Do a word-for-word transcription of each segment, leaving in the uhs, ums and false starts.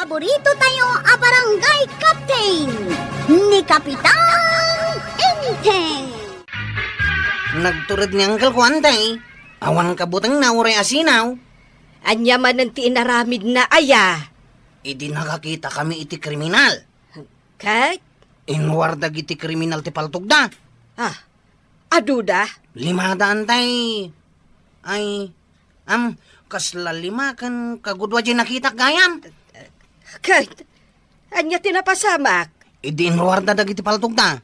Paborito tayo a barangay captain, ni Kapitan Enteng. Nagtured ni Uncle ko, Antay. Awan kabutengna uray asinaw. Ania manen ti inaramidna aya? Idi nakakita kami iti kriminal. Ket? Inruar dagiti kriminal ti paltogda. Ah, aduda? Limada, Antay. Ay, am, kasla lima ken kagudua diay nakitak gayam. Ket, ania ti napasamak? Idi inruarda dagiti paltogda,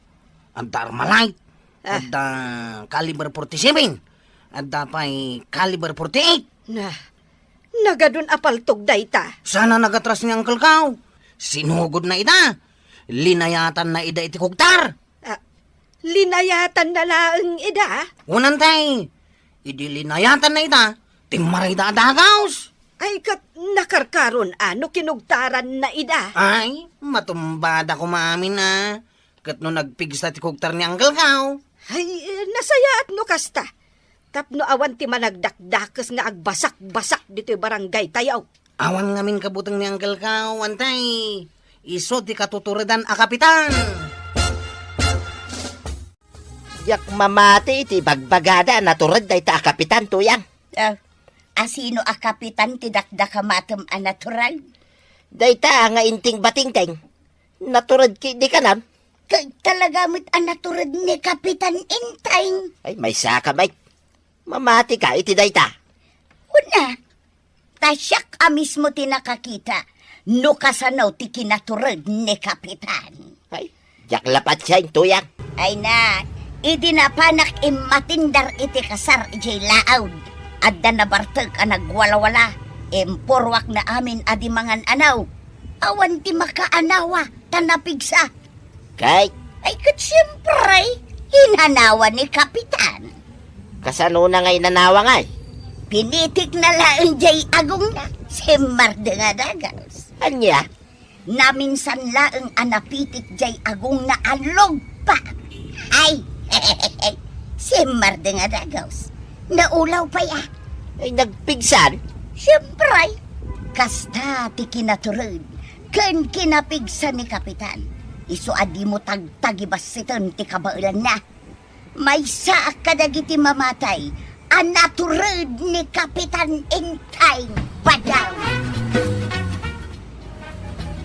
adda Armalite, Ah. adda caliber forty-seven, adda pay caliber forty-eight. Na, nagadun a paltog dayta. Sana nagatras ni Uncle Kao. Sinugodna ida. Linayatanna ida iti kugtar. Ah, linayatanna laeng ida? Wen, Antay. Idi linayatanna ida, timmarayda a dagaws. Ay, ket nakarkaron a no kinugtaranna ida? Ay, matumbada koma amin a. Ket no nagpigsa ti kugtar ni Uncle Kao. Ay, nasayaat no kasta. Tapno awan ti managdakdakes nga agbasakbasak ditoy barangay tayo. Awan ngamin kabuteng ni Uncle Kao, Antay. Isu ti katuturedan a kapitan. Diak mamati iti ibagbagada a natured dayta a kapitan, Tuyang. Ah, asino a kapitan ti dakdakamatem a natured? Dayta nga Inting Batingting. Natured ki di kanan? Kay talaga met a natured ni Kapitan Enteng. Ay, maysa ka, Mike. Mamati ka iti dayta. Una, ta siak a mismo ti nakakita no kasano ti kinatured ni Kapitan. Ay, diak lapat siya, Tuyang. Ay na, idi napanak immatindar iti kasar idiay laawd, adda nabartek a nagwalawala, impurwak na amin a di mangan-anaw. Awan ti makaanawa, ta napigsa. Kay? Ay, ket siempre, inanawa ni Kapitan. Kasanona nga inanawa ngay? Pinitikna laeng diay agongna, simmardeng a dagaws. Ania? Naminsan laeng a napitik diay agongna a lugpa. Ay, simmardeng a dagaws. Naulaw pay a. Ay, nagpigsan? Siempre, kasta ti kinatured ken kinapigsa ni Kapitan. Isu a dimo tagtagibassiten ti kabaelanna. Maysaak kadagiti mamatay a natured ni Kapitan Enteng Badaw.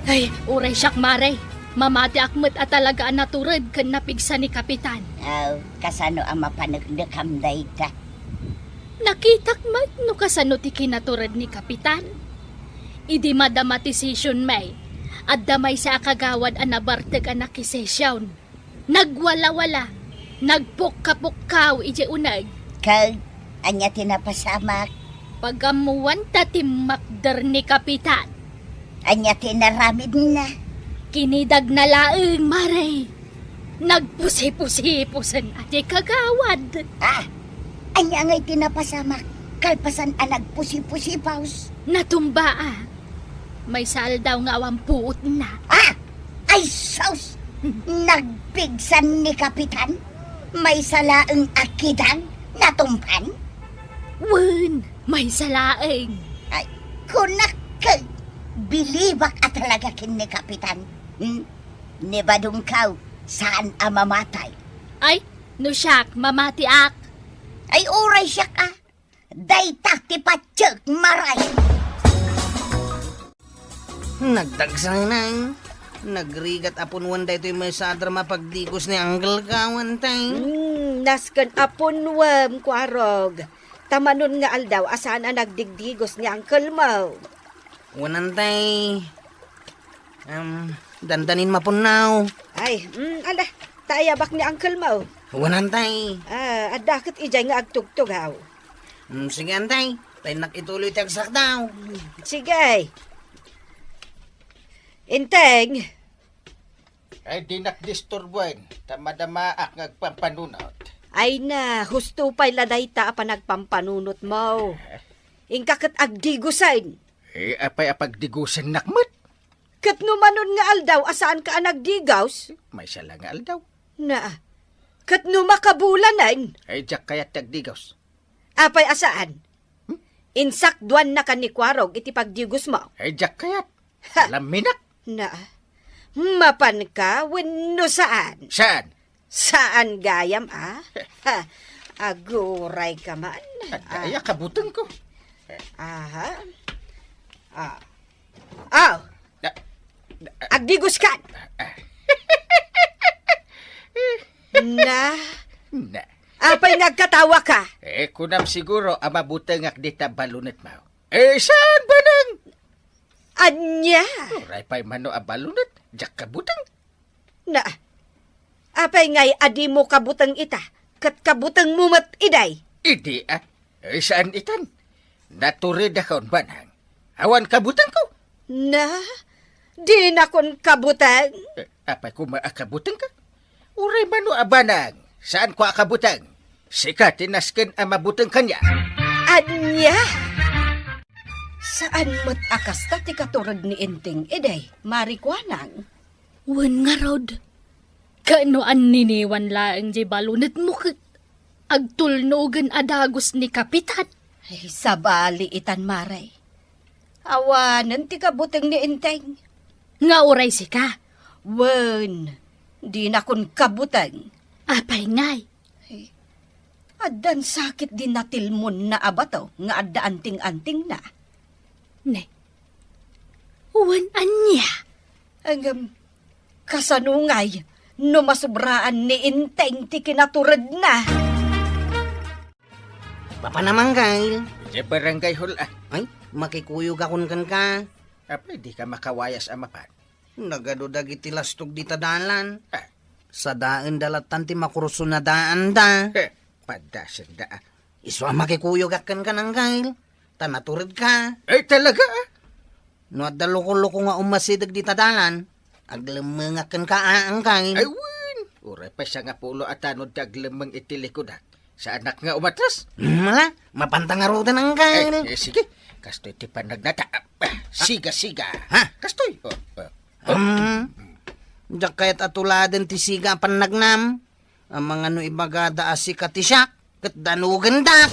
Ay, uray siak, Mare. Mamatiak met a talaga a natured ken napigsa ni Kapitan. Aw, kasano a mapaneknekam dayta? Nakitak met no kasano ti kinatured ni Kapitan. Idi madama ti session, May, adda maysa a kagawad a nabartek a nakisesion. Nagwalawala, nagpukkapukkaw idiay uneg. Kag, ania ti napasamak? Pagammoan ta timmakder ni Kapitan. Ania ti inaramidna? Kinidagna laeng, Mare. Nagpusipusipusen a ti kagawad. Ah, ania ngay ti napasamak kalpasan a nagpusipusipaus? Natumba a. Maysa aldaw nga awan puotna. Ah! Ay sus! Nagpigsan ni Kapitan? Maysa laeng a kidang natumpan? Wen, maysa laeng. Ay, kunak, bilibak a talaga ken ni Kapitan. Hmm? Ni badongkaw, saan a mamatay. Ay, no siak, mamatiak. Ay, uray siak, ah. Dayta ti patiek, Mare. Nagdagsa na. Nagrigat a punwan daytoy maysa a drama pagdigos ni Uncle Kao, Antay. Hmm, nasken a punwam, Kuarog. Ta manon nga aldaw a saan a nagdigdigos ni uncle mo. Wen, Antay. Em, dandanin mapunnaw. Ay, mm, ala, ta ayabak ni uncle mo. Wen, Antay. Ah, adda ket idiay nga agtugtugaw. Mm, sige, Antay. Tayo nak ituloy ti agsakdaw. Mm, sige. Enteng. Ay, dinak disturboen, ta madamaak nga agpampanunot. Ay na, husto pay la dayta a panagpampanunot mo. Eh? Inka ket agdigosen. Eh, apay a pagdigosennak met? Ket no manon nga aldaw a saanka a nagdigos? Maysa la nga aldaw. Na, ket no makabulanen? Ay, diak kayat ti agdigos. Apay a saan? Hmm? Insakduannakan ni Kuarog iti pagdigos mo? Ay, diak kayat. Ha! Laminak. Na, mapan ka wenno saan? Saan? Saan gayam, a? Ha, aguray ka man. Adda aya kabutengko? Aha. Ah. Aw. Na, na, agdigos ka. Na. Na. Apay nga agkatawa ka? Eh, kunam siguro a mabutengak dita balunetmo. Eh, saan, Banang? Ania? Uray pay mano a balunet, diak kabuteng. Na, apay ngay a dimo kabuteng ita, ket kabutengmo met idiay? Idi, a? Eh, saan itan? Naturedakon, Banang. Awan kabutengko. Na, dinakon kabuteng? Eh, apay koma a kabutengka? Uray mano a Banang, saanko a kabuteng. Sika ti nasken a mabuteng kaniak. Ania? Saan met a kasta ti katured ni Enteng idiay, Mari Kuanang? Wen ngarud, ket no anniniwan laeng diay balunetmo ket agtulnogen a dagus ni Kapitan. Ay, sabali itan, Mare. Awanen ti kabuteng ni Enteng. Nga uray sika? Wen, dinakon kabuteng. Apay ngay? Ay, addan sakit di natilmonna a bato nga adda anting-antingna. Ne. Wen ania? Ngem, kasano ngay no masubraan ni Enteng ti kinaturedna? Mapan a, Mangkal. Idiay barangay hall, a. Ay, makikuyogakon kenka. Apay, dika makawayas a mapan? Nagadu dagiti lastog dita dalan. Ah. Sadaenda lattan ti makursunadaanda. Eh, padasenda, a. Isu a makikuyogak kenka, Mangkal. Ta naturedka. Ay, talaga, a? No adda loko-loko nga ummasideg dita dalan, aglemmengak kenka, a, Mangkal. Ay, wen. Uray pay sangapulo a tanod ti aglemmeng iti likudak. Saanak nga umatras? Mala, mapanta ngaruden, Mangkal. Eh, eh, sige. Kastoy ti pannagnata. Ah, ah, siga, siga. Ha? Kastoy. Oh, oh. Hmm. Diak kayat a tuladen ti siga a pannagnam. Amangan no ibagada a sika ti siak, ket danugendak.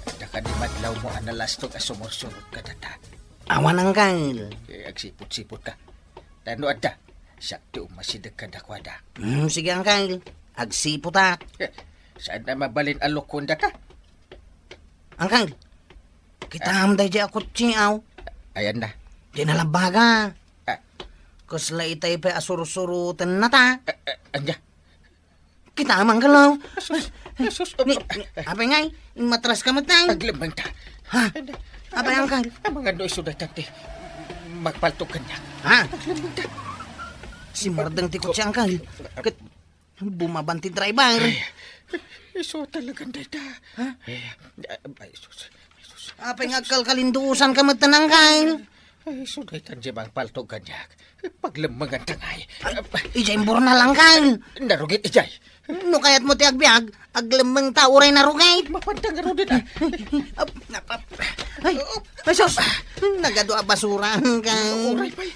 Adda kadi madlawmo a nalastog a sumursurot kadata? Awan, Mangkal. Eh, agsipot-sipot ka. Ta no adda, siak ti ummasideg kadakuada. Hmm, sige, Mangkal. Agsipotak. Eh, saan a mabalin a lokon data? Mangkal, kitaem daydiay a kotse, aw. Ayan na. Di nalabbaga. Ah. Kasla itay pay a sursurotenna ta. Ah, ah, anya? Kitaem, Mangkal, aw. Jesus, Jesus, ni, ni, apay ngay, matras ka met, tay. Aglemmeng ta. Ha? Apay, Mangkal? Amangan no isu daytan ti magpaltog kaniak. Ha? Aglemmeng ta. Simardeng ti kotse, Mangkal. Ket bumaban ti driver. Ay, isu talagan dayta. Ha? Ay, ay, Jesus, Jesus. Apay nga agkalkalinduosan ka met, Mangkal? Ay, isu daytan ti mangpaltog kaniak. Paglemmengan ta ngay. Ay, idiay imbornal, Mangkal. Narugit idiay. No kayatmo ti agbiag, aglemmeng ta uray narugit. Mapantang rudin, a. Ay, ay, sus! Nagadu a basura, Mangkal. Uray pay.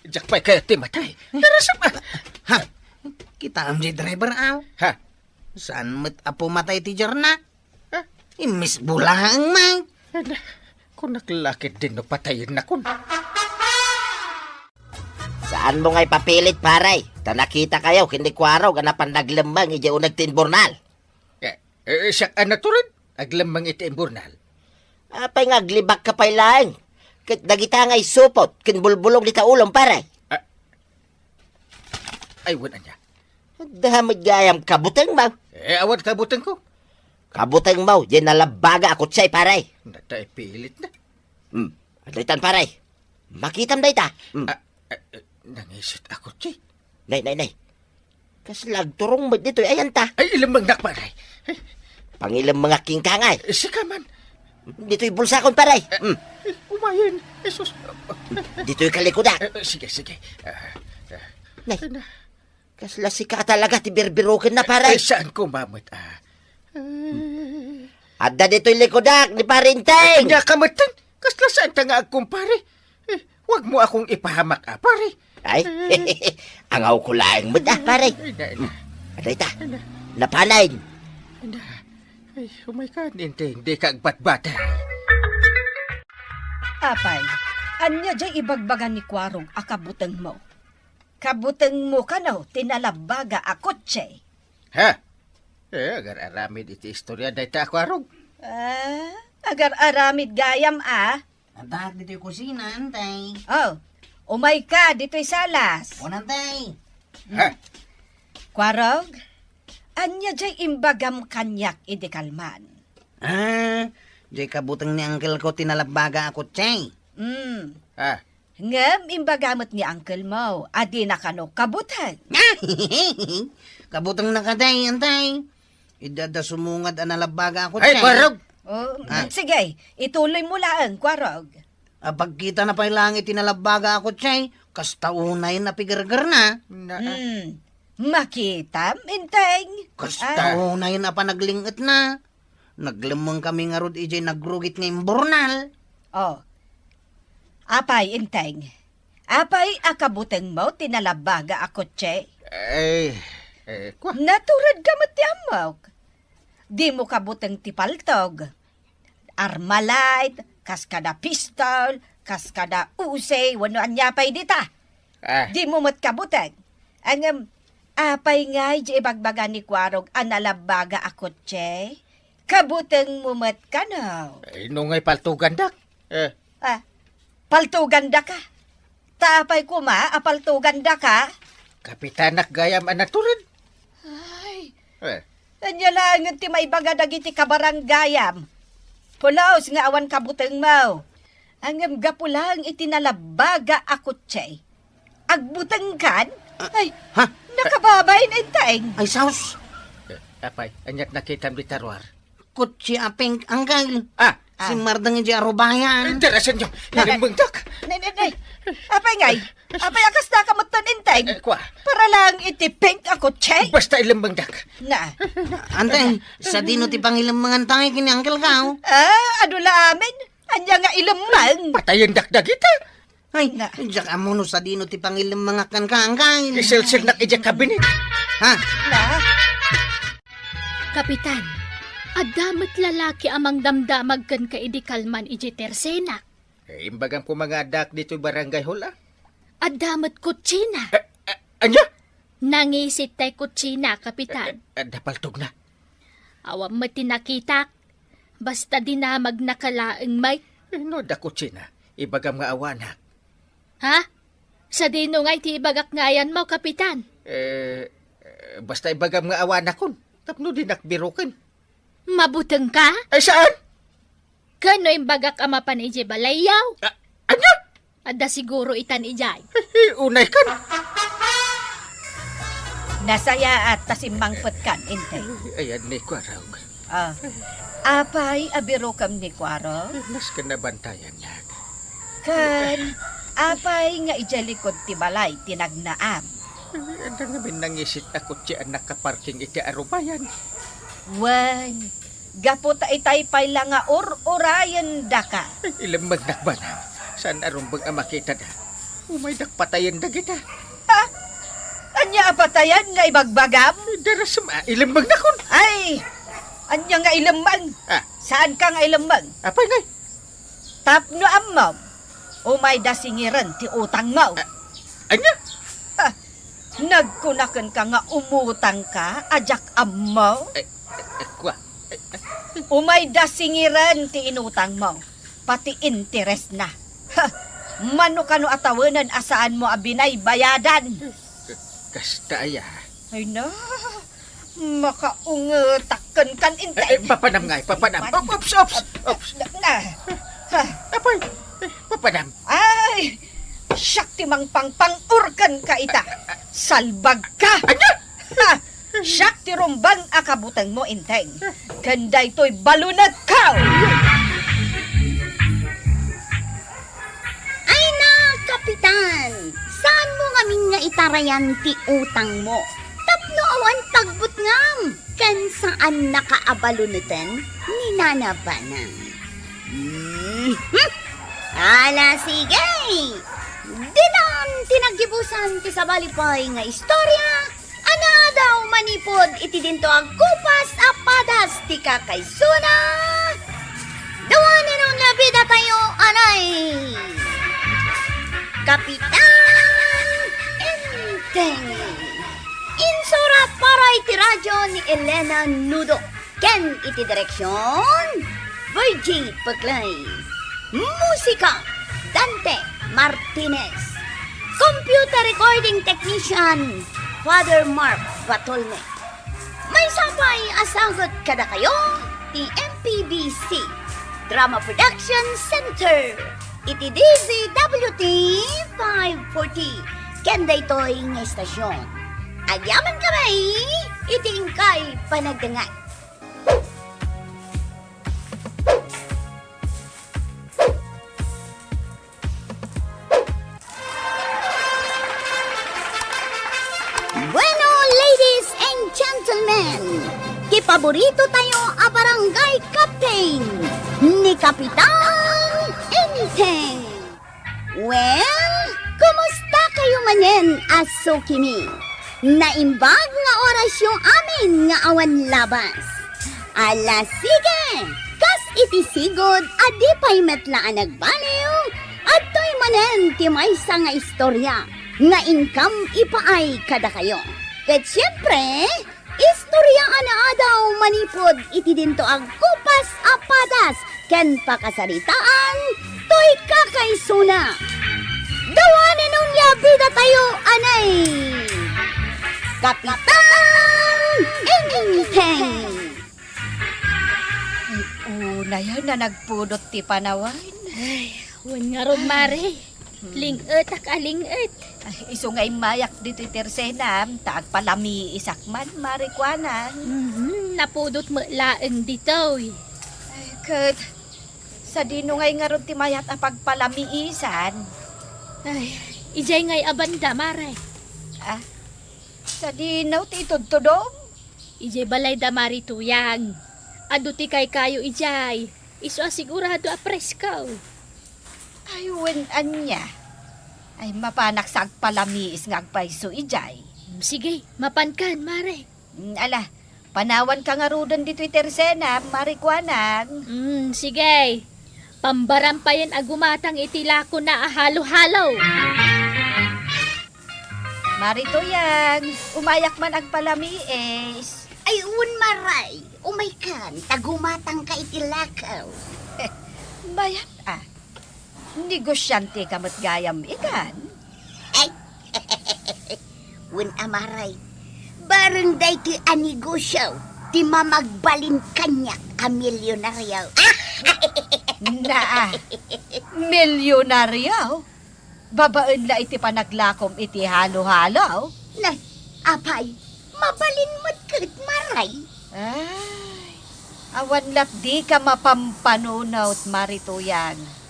Diak pay kayat ti matay. Narasap, a. Ha? Kitaem ti driver, aw. Ha? Saan met a pumatay ti jarna? Ha? Immisbo laeng, Mang. Ala, kunak la ketdin no patayennakon. Saanmo nga ipapilit, pare. Ta nakitakayo ken ni Kuarog a napan naglemmeng idiay uneg ti imbornal. Eh, eh, siak a natured, aglemmeng iti imbornal. Apay nga aglibakka pay laeng ket dagita nga isupot ken bulbulong dita ulom, pare? Ah. Ay, wen ania. Adda met gayam kabutengmo. Eh, awan kabutengko. Kabutengmo, diay nalabbaga a kotse, pare. Nata, ipilit na. Hmm. Adda itan, pare. Makitam dayta. Hmm. Ah, ah, ah, nangisit a kotse. Nay, nay, nay. Kasla agturong met ditoy ayanta. Ay, ilemmengnak, pare. Ay. Pangilemmengak kenka ngay. Eh, sika man. Ditoy bulsakon, pare. Eh, hmm. Eh, umayen. Jesus. Ditoy kalikudak. Eh, eh, sige, sige. Ah, ah. Nay. Ay, na. Kasla sika talaga ti birbirokenna, pare. Eh, saan ko mamet, ah? Eh. Adda ditoy likudak ni Pare Enteng. Ania ka metten? Kasla saan ta nga agkumpare? Eh, wag mo akong ipahamak, ah, pare. Ay, angawko laeng met, ah, pare. Ay, na, na. Hmm. Adda ita. Ay, na. Napanen. Ay, na. Ay, umay ka, Enteng, di ka agbatbata. Apay, ania jay ibagbaga ni Kuarog a kabutengmo? Kabutengmo kano ti nalabbaga a kotse? Ha? Eh, agar-aramid iti istorya dayta a Kuarog. Ah, agar-aramid gayam a? Addaak ditoy kusina, Antay. Oh, umayka ditoy salas. Wen, Antay. Ha? Kuarog, ania jay imbagam kaniak idi kalman? Ah, jay kabuteng ni angkelko ti nalabbaga a kotse. Hmm. Ah. Ngem imbaga met ni angkelmo a dina kano kabuteng. Kabutengna kadi, Antay. Idi adda sumungad a nalabbaga a kotse. Ay, Kuarog! Oh, Ah. sige, ituloymo laeng, Kuarog. Apagkitana pay laeng iti nalabbaga a kotse, kasta unayen a pigergerna. Na, Hmm. Makitam, Enteng? Kasta Ah. unayen a panagling-etna. Naglemmeng kami ngarud idiay nagrugit nga imburnal. Oh. Apay, Enteng? Apay a kabutengmo ti nalabbaga a kotse? Eh, eh, kwa. Naturedka met ti ammok. Dimo kabuteng ti paltog. Armalite, kas kada pistol, kas kada usay, wenno ania pay dita. Ah. Dimo met kabuteng. Ngem, apay ngay ti ibagbaga ni Kuarog a nalabbaga a kotse? Kabutengmo met kano? Eh, no ngay paltugandak? Eh. Ah, paltugandaka? Ta apay koma a paltugandaka? Kapitanak gayam a natured. Ay, Eh. ania laengen ti maibaga dagiti kabaranggayam? Pulos nga awan kabutengmo. Ngem gapu laeng iti nalabbaga a kotse, agbutengkan? Ah, Ay, ha? Nakababain, Enteng. Ay, sus! Eh, apay, aniat nakitam dita ruar? Kotse a pink, angkel. Ah. Simmardeng idiay arubayan. Eh, darasenyo, Ah. ilemmengdak. Nay, nay, nay. Apay ngay? Apay a kasta ka metten, Enteng? Eh, kwa. Para lang iti pink a kotse? Basta ilemmengdak. Na. Anteng, sadino ti pangilemmengan tayo kini angkel ka, oh? Ah, adu la amin. Ania nga ilemmeng? Patayendak dagita. Ay, Na. diak ammo no sadino ti pangilemmengak kenka, angkel. Isilsilnak idiay kabinet. Ha? Na. Kapitan, adda met lalaki a mangdamdamag kenka idi kalman idiay tersenak. Eh, imbagam koma nga addaak ditoy barangay hall, ah. Adda met kotsina. Eh, eh, ania? Nangisit tay kotsina, Kapitan. Eh, eh, adda paltogna. Awan met ti nakitak. Basta dinamagnaka laeng, Mike. Eh, no adda kotsina, ibagam nga awanak. Ha? Sadino ngay ti ibagak nga ayanmo, Kapitan? Eh, eh, basta ibagam nga awanakon, tapno dinak biroken. Mabutengka? Ay, saan? Ken no imbagak a mapan idiay balayyo? Ah, ania? Adda siguro itan idiay. Unay kan. Nasayaat ta simmangpet kan, Enteng. Ayan ni Kuarog. Ah, apay a birokem ni Kuarog? Mas kinabantayan niya. Ken, apay nga idiay likod ti balay ti nagnaam? Adda ngamin nangisit a kotse a nakaparking iti arubayan. Wen, gapu ta itay pay la nga ur-urayendaka. Ilemmegnak, banam. Saan a rumbeng a makitada? Umaydak patayen dagita. Ha? Ania a patayen nga ibagbagam? Darasem, ah, ilemmegnakon. Ay! Ania nga ilemmeng? Ah. Saanka nga ilemmeng? Apay ngay? Tapno ammom, umayda singiren ti utangmo. Ah, ania? Ha, nagkuna kenka nga umutangka a diak ammo? Eh, eh, eh, kwa. Eh, eh. Umayda singiren ti inutangmo, pati interesna. Ha, mano kano a tawenen a saanmo a binaybayadan? Ka-, kasta aya. Ay na, makaungetak kenkan, Enteng. Eh, eh, papanam ngay, papanam. Op-, ops, ops, ops. Na, na. Ha. Apay, eh, papanam. Ay, siak ti mangpangpang-urken ka ita. Salbag ka. Anya? Ha. Siak ti rumbeng a kabutengmo, Enteng. Ken daytoy balunetko. Ay na, Kapitan! Saanmo ngamin nga itarayan ti utangmo tapno awan pagbutngam ken saannaka a baluneten ni Nana Banang. Hmm. Hmm. Ala, sige! Ditan ti naggibusan ti sabali pay nga istorya. Anadaw manipud iti dinto agkupas a padas ti kakaisuna. Dawanen a nabidatayo Anay! Kapitan Enteng! Insurat para iti radyo ni Elena Nudo ken iti direksyon, Virgie Peclay. Musika, Dante Martinez. Computer recording technician, Father Mark Batolme. Maysa pay a sagut kadakayo ti M P B C Drama Production Center iti D Z W T five forty ken daytoy nga istasyon. Agyaman kami iti inkay panagdengngeg. Bueno, ladies and gentlemen, ti paborito tayo a barangay captain, ni Kapitan Enteng. Well, kumusta kayo manen a sukimi? Naimbag nga orasyo amin nga awan labas. Ala, sige! Kas iti sigud a di pay met la a nagbaliw, adtoy manen ti maysa nga istorya nga inkam ipaay kadakayo. Ket siempre, istorya a naadaw manipud iti dinto agkupas a padas ken pakasaritaan toy kakaisuna. Dawanen onia bida tayo, anay! Kapitan Enteng! Ay, unayen a nagpudot ti panawen. Ay, wen ngarud, mare. Ling-etak a ling-et. Ay, isu nga immayak ditoy tersenam, ta agpalamiisak man, mare Kuanang. Mhm, napudot met laeng ditoy. Ay, ket sadino ngay ngarud ti mayat a pagpalamiisan? Ay, idiay ngay a banda, mare. Ah, sadino ti itudtudom? Idiay balay da Mari Tuyang. Adu ti kaykayo idiay. Isu a sigurado a presko. Ay, wen ania? Ay, mapanak sa agpalamiis nga agpayso idiay. Mm, sige, mapankan, mare. Mm, ala, panawanka ngaruden ditoy tersenam, Mari Kuanang. Mm, sige. Pambaram payen a gumatang iti lakona a halo-halo. Mari Tuyang, umayak man agpalamiis. Ay, wen, mare, umaykan, ta gumatangka iti lako. Mayat a. Negosianteka met gayam itan. Ay, wen a, mare, bareng daytoy a negosio ti mamagbalin kaniak a milionario. Naa, milionario? Babaen la iti panaglakom iti halo-halo? Na, apay, mabalin met ket, mare. Ay, awan lat dika mapampanunot, Mari Tuyang.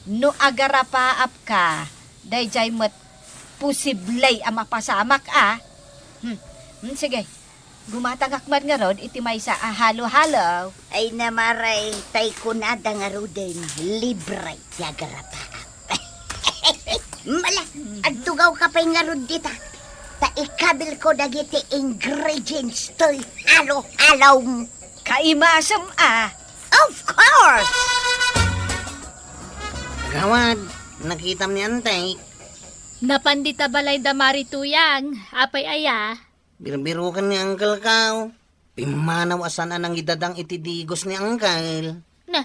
No agarapaapka, daydiay met posible a mapasamak a. Hmm, hmm, sige. Gumatangak man ngarud iti maysa a halo-halo. Ay, na, mare, tay kunada ngaruden, libre ti agarapaap. Mala, agtugawka pay ngarud dita. Ta ikabilko dagiti ingredients toy halo-halom. Kaimasem a. Of course! Gawad, nakitam ni Antek. Napan dita balay da Mari Tuyang, apay aya? Birbiroken ni Uncle Kao. Pimmanaw a saan a nangidadang iti digos ni Uncle. Na,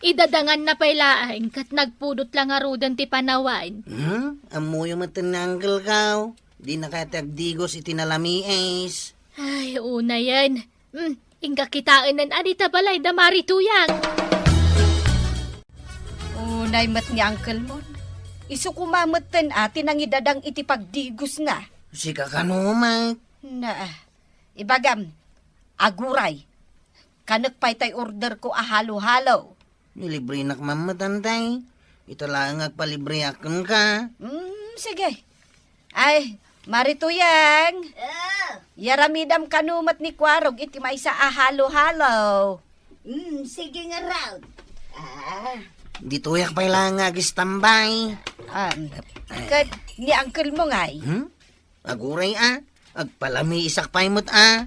idadanganna pay laeng ket nagpudot la ngaruden ti panawen. Hmm? Ammoyo metten ni Uncle Kao. Dina kayat ti agdigos iti nalamiis. Ay, unayen. Hmm, inka kitaenen a dita balay da Mari Tuyang. Unay met ni Uncle Mon. Isu koma metten a ti nangidadang iti pagdigosna. Sika kano met? Na, ibagam, aguray. Kanek pay tay orderko a halo-halo. Nilibrenak man met, Antay. Ita laeng agpalibreak kenka. Mm, sige. Ay, Mari Tuyang. Ah. Yaramidam kano met ni Kuarog iti maysa a halo-halo. Mm, sige ngarud. Ah. Ditoyak pay la nga agistambay. Ah, ket ni uncle mo ngay? Hmm? Aguray a, agpalamiisak pay met a.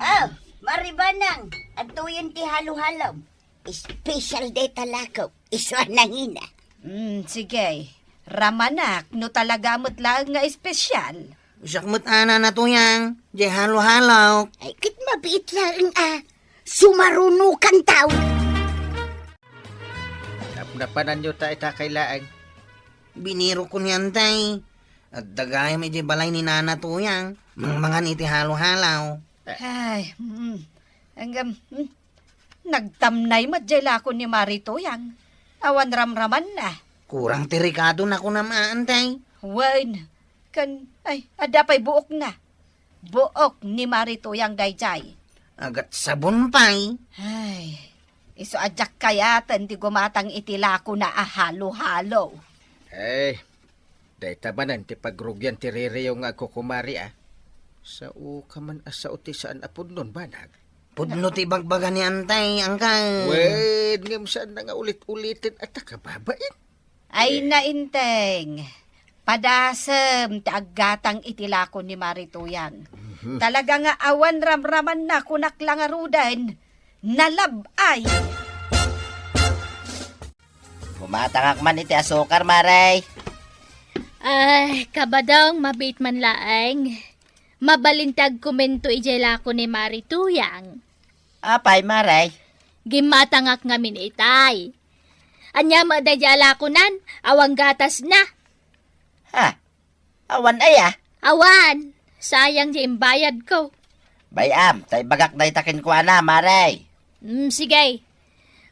Oh, Mari Banang, adtoyen ti halo-halo. Special dayta lakok. Isu a nangina. Hmm, sige. Ramanak, no talaga met laeng nga espesyal. Siak met a, Nana Tuyang, jay halo-halo. Ay, ket mabiit laeng a. Sumarunokan taw. Napnapananyo ta ita kay laeng. Binirokko ni Antay. Adda gayam idiay balay ni Nana Tuyang. Mangmangan iti halo-halo. Ay, mm. Anggam, mm. Nagtamnay met jay lako ni Mari Tuyang. Awan ramramanna. Kurang ti rekadona kunam a, Antay. Wen, ken, ay, adda pay buokna. Buok ni Mari Tuyang daydiay. Agat sabon pay. Ay, isu a diak kayaten ti gumatang iti lakona a halo-halo. Ay, dayta manen ti pagrugian ti ririyo nga agkukumari a. Sao ka man a sao ti saan a pudnon, banag. Pudno ti bagbaga ni Antay, angkel. Wen, ngem saan na nga ulit-uliten a ta kababain. Ay, nainteng. Padasem ti aggatang iti lako ni Mari Tuyang. Mhm. Talaga nga awan ramramanna kunak la ngaruden. Nalab-ay. Gumatangak man iti asukar, Mare. Ay, kabadong, mabiit man laeng. Mabalin ti agkomento idiay lako ni Mari Tuyang. Apay, Mare? Gimmatangak ngamin itay. Ania met daydiay a lakonan? Awan gatasna. Ha? Awan aya? Awan. Sayang ti imbayadko. Bay-am, ta ibagak dayta kenkuana, Mare. Mm, sige.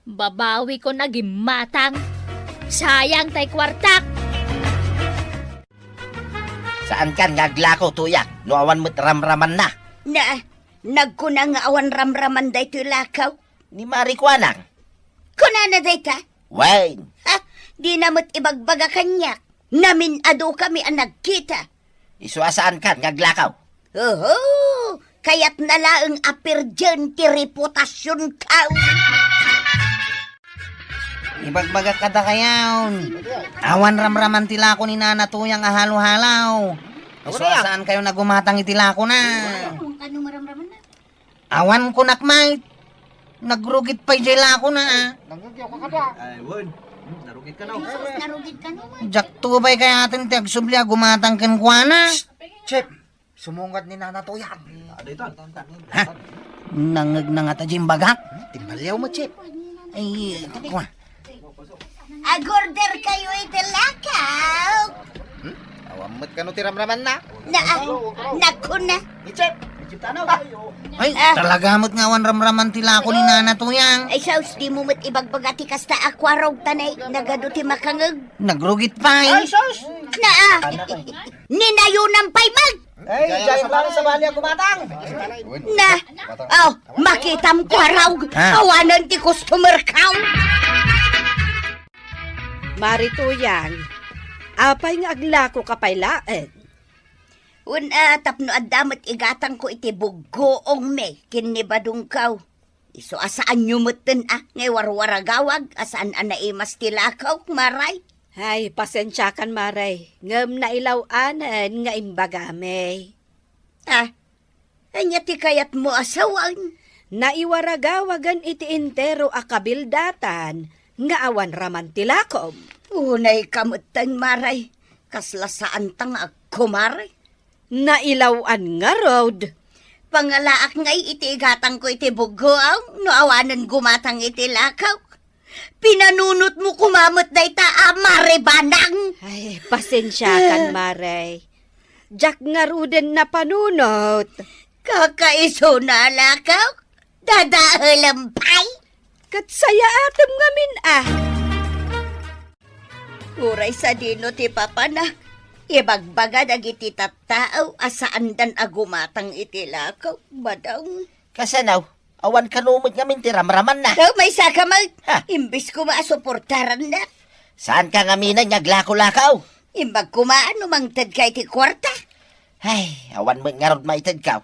Babawikon a gimmatang. Sayang tay kuartak. Saankan nga aglako, Tuyang, no awan met ramramanna. Na, nagkuna nga awan ramraman daytoy lakaw. Ni Mari Kuanang. Kunana dayta? Wen. Ha? Dina met ibagbaga kaniak. Namin-adukami a nagkita. Isu a saankan nga aglakaw. Oho! Kayatna laeng a pirjen ti reputasionkaw. Ibagbagak kadakayo. Awan ramraman ti lako ni Nana Tuyang a halo-halo. Isu a saankayo nga gumatang iti lakona. Awan kunak met. Nagrugit pay jay lakona, a. Nangngegyaw ka kada. Ay, wen. Hmm, narugit ka, no? Jesus, narugit ka, no? Diak to pay kayaten ti agsubli a gumatang kenkuana. Chef, sumungad ni Nana Tuyang. Ada ito. Ha? Nangngeg na ngata jay imbagak? Timbaliaw mo, Chef. Ay, kuan. Agorder kayo iti lakaw. Hmm? Awan met kano ti ramramanna? Na, ah, nakuna. Ni Chef, ni Chef Tanaw. Ay, ah, talaga met nga awan ramraman ti lako ni Nana Tuyang. Ay, sus, dimo met ibagbaga ti kasta a kuarog ta nay, nagadu ti makangeg. Nagrugit pay. Ay, sus! Na, ah, ninayunan pay met. Ay, diay lang sa bali a gumatang. Na, oh, makitam kuarog. Ha? Awanen ti customer ka. Mari Tuyang, apay nga aglako ka pay laeng? Wen a, tapno adda met igatangko iti buggoongmi ken ni badongko. Isu a saanyo metten a nga iwarwaragawag a saan a naimas ti lakaw, Maray. Ay, pasensiakan, Maray, ngem nailaw-anen nga imbagami. Ah, ania ti kayatmo a sawen? Naiwaragawagen iti entero a kabildatan nga awan raman ti lakom. Unay ka metten, Maray. Kasla saanta nga agkumare. Nailaw-an ngarud. Pangalaak ngay iti igatangko iti buggoong no awanen gumatang iti lakaw. Pinanunotmo koma met dayta a Mare Banang. Ay, pasensiakan, Maray. Diak ngaruden napanunot. Kakaisuna a lakaw? Dadaelem pay? Ket sayaatem ngamin a. Uray sadino ti papana, ibagbaga dagiti tattao a saandan a gumatang iti lakaw, badong. Kasano? Awan kano met ngamin ti ramramanna. Daw, maysaka met. Ha? Imbes koma a suportarannak. Saanka ngaminen nga aglako-lakaw? Imbag koma no mangtedka iti kuarta. Ay, awan met ngarud maitedkaw.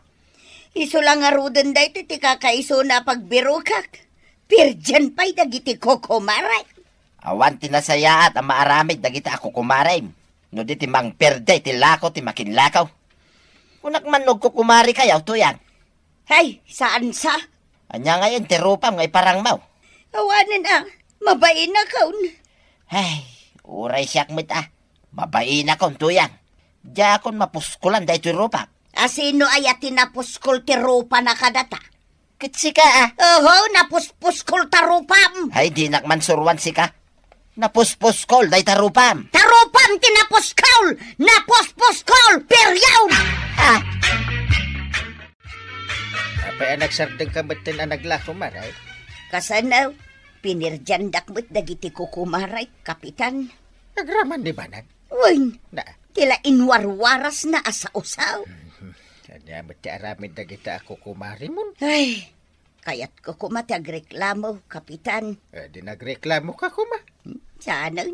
Isu la ngaruden daytoy ti kakaisuna a pagbirokak. Pirdian pay dagiti kukumarek. Awan ti nasayaat a maaramid dagiti a kukumarem no di ti mangperde ti lako ti makinlakaw. Kunak man no agkukumarekayo, Tuyang. Hay, saan sa? Ania ngay ti rupam nga iparangmaw? Awanen a, Mabainakon. Ay, uray siak met a. Mabainakon, Tuyang. Diakon mapuskulan daytoy rupam. A sino aya ti napuskol ti rupana kadata? Ket sika, a. Oho, napuspuskol ta rupam. Ay, dinak man suruan sika. Napuspuskol dayta rupam. Ta rupam ti napuskol! Napuspuskol! Period! Ah! Apay a nagsardengka metten a naglako, Maray? Kasano? Pinirdiandak met dagiti kukumaray, Kapitan. Agraman ni Banag? Wen, Na. ti la inwarwarasna a saosaw. Ania met ti aramid dagita a kukumarimon? Ay, kayatko koma ti agreklamo, Kapitan. Eh, di nagreklamoka koma. Hmm, saanen?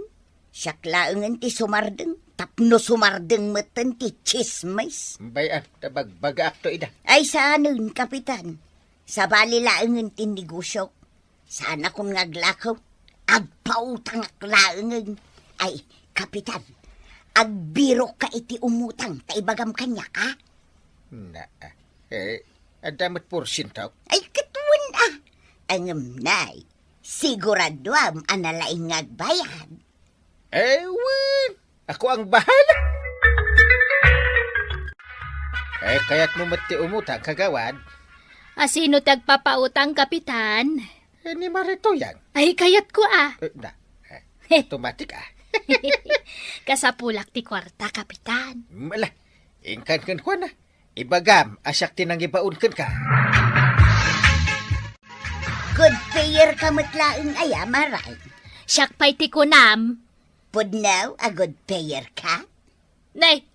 Siak laengen ti sumardeng, tapno sumardeng metten ti tsismis. Bay-am, ta bagbagaakto ida. Ay, saanen, Kapitan. Sabali laengen ti negosiok. Saanakon nga aglako. Agpautangak laengen. Ay, Kapitan, agbirokka iti umutang ta ibagam kaniak, a? Na, eh, adda met porsientok? Ay, ket wen, a. Ngem nay, siguraduam a nalaing nga agbayad. Eh, wen, ako ang bahala. Eh, kayatmo met ti umutang, kagawad? A sino ti agpapautang, Kapitan? Eh, ni Marituyang. Ay, kayatko, a. Eh, na, eh, automatic, a. Kasapulak ti kuarta, Kapitan. Mala, inkan kenkuana. Ibagam a siak ti nangibaon kenka. Good payer ka met laeng aya, Maray? Siak pay ti kunam. Pudno a good payer ka? Nay,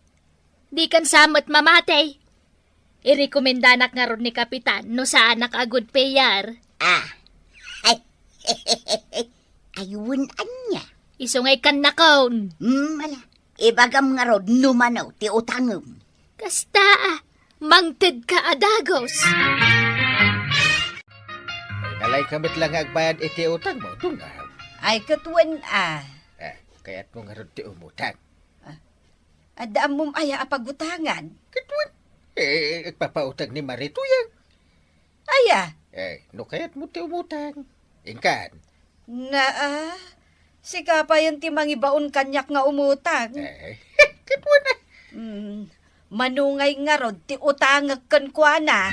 dikan sa met mamati. Irekomendanak ngarud ni Kapitan no saanak a good payer. Ah. Ay, wen ania? Isu ngay kannakon. Hmm, ala. Ibagam ngarud no mano ti utangem. Kasta, a, mangtedka a dagus. Nalaingka met la nga agbayad iti utangmo, Dungaw. Ay, ket wen, a. Eh, kayatmo ngarud ti umutang? Ah, adda ammom aya a pagutangan? Ket wen, eh, agpapautang ni Marituyang. Aya? Eh, no kayatmo ti umutang, inkan. Naa, sika payen ti mangibaon kaniak nga umutang. Eh, ket wen, a. Hmm, mano ngay ngarud ti utangek kenkuana?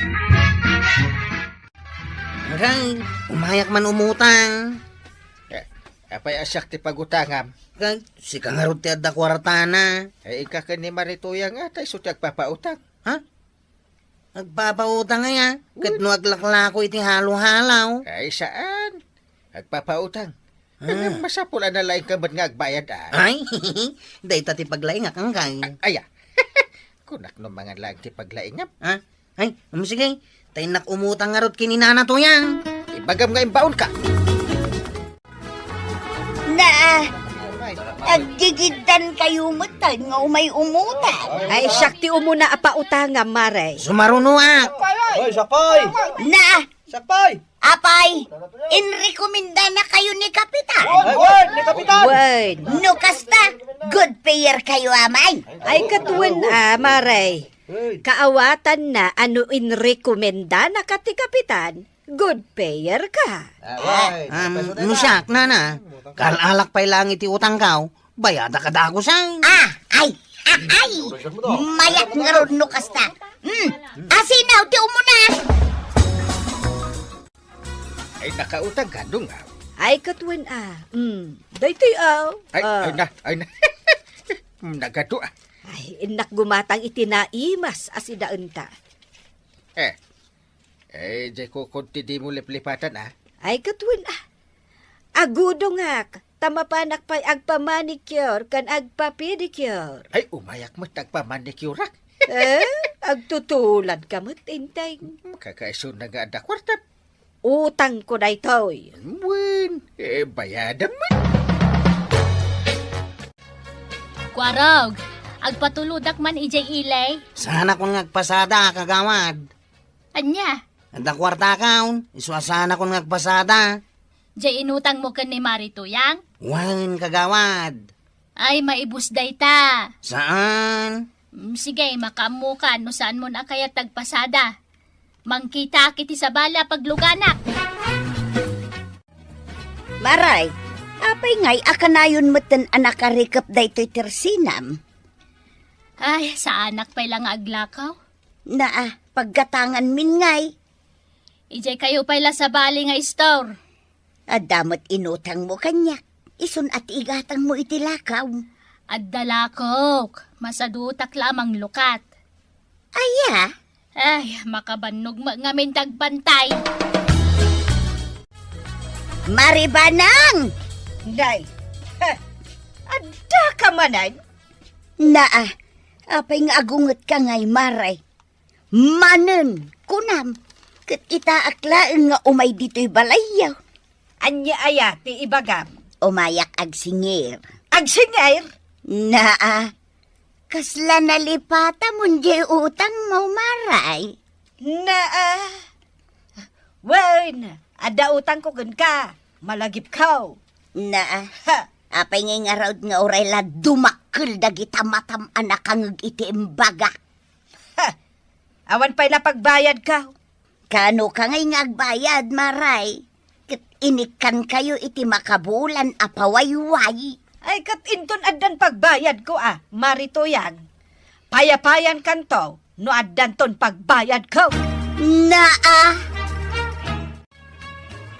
Agay, umayak man umutang. Eh, apay a siak ti pagutangam? Agay, sika ngarud ti adda kuartana. Eh, inka ken ni Marituyang a, ta isu ti agpapautang. Ha? Agpapautang aya, ket no aglaklako iti halo-halaw. Ay, saan. Agpapautang. Ah. Ngem masapul a nalaingka met nga agbayad, a. Ay, dayta ti paglaingak, angkay. A-, aya. Kunak no mangan laeng ti paglaingam. Ha? Ay, um, sige. Ta innak umutang ngarud ken ni Nana Tuyang. Ibagam nga imbaonka. Na, aggigiddan kayo met nga umay umutang. Ay, siak ti umuna a pautangam, Mare. Sumarunoak. Ay, sakay! Na, Sakay! Apay, inrekomendana kayo ni Kapitan. Ay, wen, ni Kapitan! Wen. No kasta, good payer kayo, amay. Ay, ket wen, a, Mare. Hey. Kaawatanna a no inrekomendanaka ti Kapitan, good payer ka. Ah, wen. Um, no siak, Nana, kal-alak pay laeng iti utangko, bayadak a dagusen. Ah, ay, ah, ay. Mayat ngarud no kasta. Hmm, asinaw ti umuna. Ay, nakautang ka, Dungaw. Ay, ket wen, a. Hmm, daytoy, aw. Ay, ah. Ay na, ay na. Nagadu, a. Ay, innak gumatang iti naimas a sidaenta. Eh, Eh, diay kukod ti dimo liplipatan, a? Ay, ket wen, a. Agudongak, ta mapanak pay agpamanicure ken agpapedicure. Ay, umayak met agpamanicureak. Eh, agtutuladka met, Enteng. Hmm, kakaisuna nga adda kuarta. Utangko daytoy. Wen, eh, bayadam met. Kuarog, agpatulodak man idiay ili. Saanakon nga agpasada, kagawad. Ania? Adda kuartakon, isu a saanakon nga agpasada. Diay inutangmo ken ni Mari Tuyang? Wen, kagawad. Ay, maibus dayta. Saan? Mm, sige, makaammokan no saanmon a kayat agpasada. Mangkitaak iti sabali a pagluganak. Maray, apay ngay a kanayon metten a nakarikep daytoy tersinam? Ay, saanak pay la nga aglakaw. Naa, paggatanganmin ngay. Idiay kayo pay la sabali nga istor. Adda met inutangmo kaniak. Isun a ti igatangmo iti lakaw. Adda lakok. Masadutak la a manglukat. Aya? Ay, makabannog met ngamin ti agbantay. Maribanang! Nay, ha, adda ka manen? Naa, apay nga agungetka ngay, Maray? Manen, kunam, ket itaak laeng nga umay ditoy balayyo. Ania aya ti ibagam? Umayak agsingir. Agsingir? Naa, kasla nalipatam diay utangmo, Maray? Naa. Wen, adda utangko kenka. Malagipko. Naa. Ha. Apay ngay ngarud nga uray la dumakkel dagita matam a nakangeg iti imbagak? Ha. Awan pay la pagbayadko. Kano ka ngay nga agbayad, Maray? Ket inikkankayo iti makabulan a pawayway. Ay, ket inton addan pagbayadko a, Mari Tuyang, payapayankanto no addanton pagbayadko. Naa!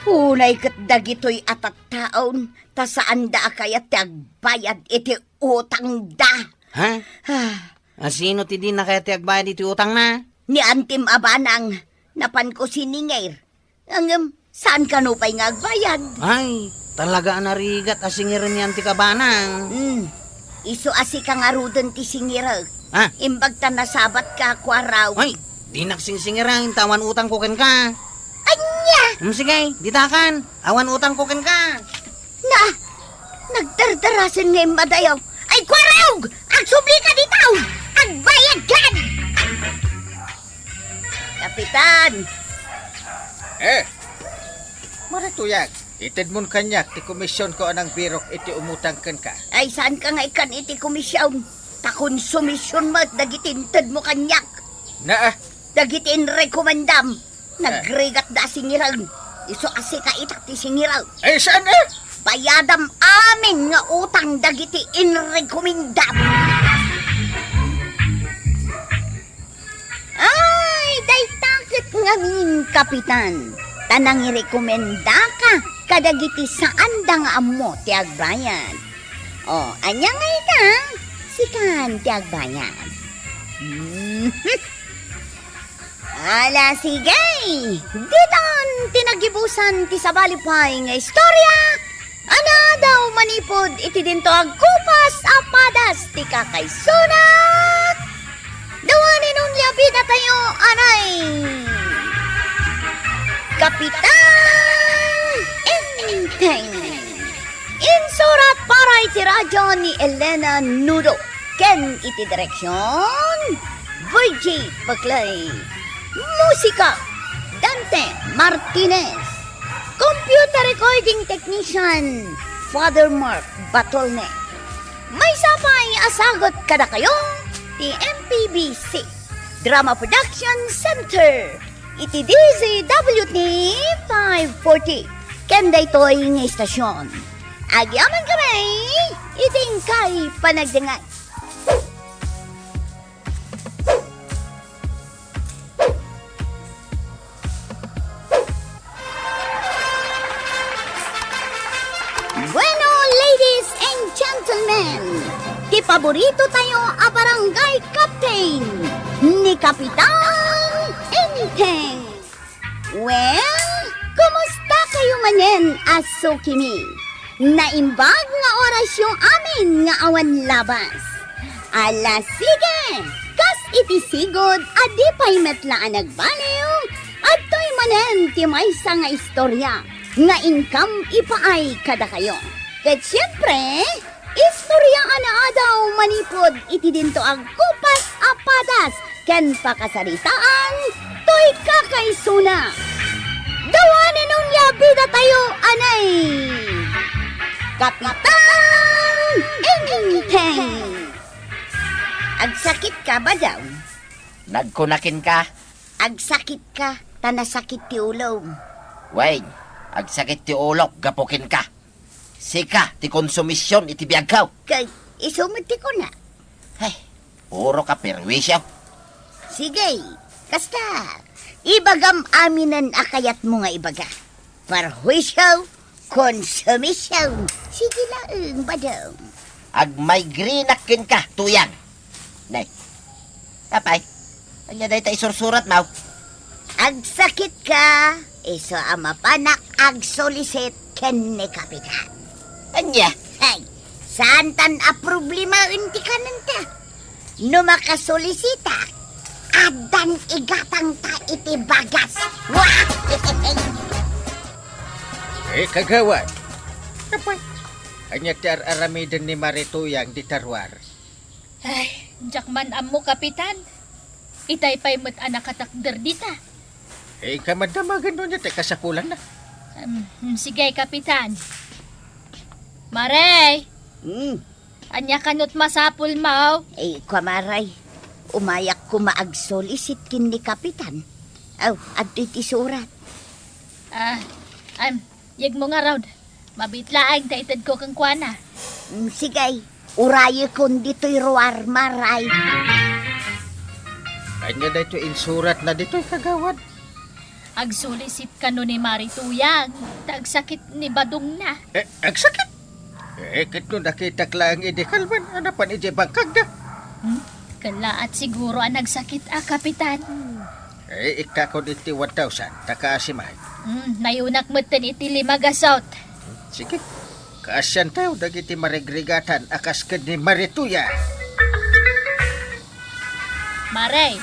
Unay ket dagitoy a tattaon, ta saanda a kayat ti agbayad iti utangda. Ha? Ah. A, sino ti dina kayat ti agbayad iti utangna? Ni Antim a banang, napanko siningir. Ngem, saan kano pay nga agbayad? Ay, talaga a narigat a singiren ni Anti ka banang. Hmm. Isu a sika ngaruden ti singirek. Ah. Imbag ta nasabatka, Kuaraw. Ay, dinak singsingiren, ta awan utangko kenka. Ania? Hmm, sige, ditakan. Awan utangko kenka. Na, nagdardarasen nga immadayo. Ay, Kuaraw! Agsublika ditaw! Agbayadkan! Kapitan! Eh, Mari Tuyang, itedmon kaniak ti komisionko a nangbirok iti umutang kenka. Ay, saanka nga ikkan iti komision? Ta konsumision met dagiti intedmo kaniak. Naa. Dagiti inrekomendam. Nagrigatda a singiren. Isu a sika itak ti singiren. Ay, saan, eh? Bayadam amin nga utang dagiti inrekomendam. Ay, dayta ket ngamin, Kapitan. Ta nangirekomendaka kadagiti saanda nga ammo ti agbayad. O, ania nga ita? Sikan ti agbayad. Mhm. Ala, sige! Ditan ti nagibusan ti sabali pay nga istorya a naadaw manipud iti dinto a gupas a padas ti kakaisuna. Dawanen unay a bidatayo, anay! Kapitan Enteng! Insurat para iti radyo ni Elena Nudo ken iti direksion, Virgie Paclay. Musika, Dante Martinez. Computer recording technician, Father Mark Batolne. Maysa pay a sagut kadakayo ti M P B C Drama Production Center iti D Z W T five forty ken daytoy nga istasion. Agyamankami iti inkay panagdengngeg. Bueno, ladies and gentlemen, ti paborito tayo a barangay captain, ni Kapitan Enteng. Well, kumusta kayo manen a sukimi? Naimbag nga orasyo amin nga awan labas. Ala, sige! Kas iti sigud a di pay met la a nagbaliw, adtoy manen ti maysa nga istorya nga inkam ipaay kadakayo. Ket siempre, istorya a naadaw manipud iti dinto a gupas a padas ken pakasaritaan toy kakaisuna. Dawanen unay a bidatayo, anay! Kapitan Enteng! Agsakit ka ba daw? Nagkuna kenka. Agsakit ka, ta nasakit ti ulom. Wen, agsakit ti ulok gapu kenka. Sika ti konsumision iti biagko. Kay isu met ti kuna. Ay, puro ka perwisyo. Sige, kasta, ibagam aminen a kayatmo nga ibaga. Perwisyo, konsumision. Sige laeng, Badong. Agmaigrinak kenka, Tuyang. Nay. Apay, ania dayta isursuratmo? Agsakitka, isu a mapanak agsulisit ken ni Kapitan. Ania? Hay, saantan a problemaen ti kanenta. No makasulisita, addan igatangta iti bagas. Wah! Eh, kagawad. Apay, ania ti ar-aramiden ni Mari Tuyang dita ruar? Ay, diak man ammo, Kapitan. Itay pay met a nakatakder dita. Eh, inka man damagen no ania ti kasapulanna. Em, mm, sige, Kapitan. Mare! Hmm. Ania kano ti masapulmo? Eh, kua, Mare. Umayak koma agsulisit ken ni Kapitan. Aw, adtoy ti surat. Ah, em, yegmo ngarud. Mabiit laeng ta itedko kenkuana. Mm, sige, urayekon ditoy ruar, Mare. Ania daytoy insuratna ditoy, kagawad? Agsulisit kano ni Mari Tuyang, ta agsakit ni badongna. Eh, agsakit? Eh, ket no nakitak laeng idi kalman, a napan idiay bangkagda. Hmm? Kellaat siguro a nagsakit a, Kapitan. Eh, ikkakon iti one thousand, ta kaasi met. Hmm, nayunak metten iti lima gasut. Sige. Kaasiantayo dagiti marigrigatan a kas ken ni Mari Tuyang. Mare,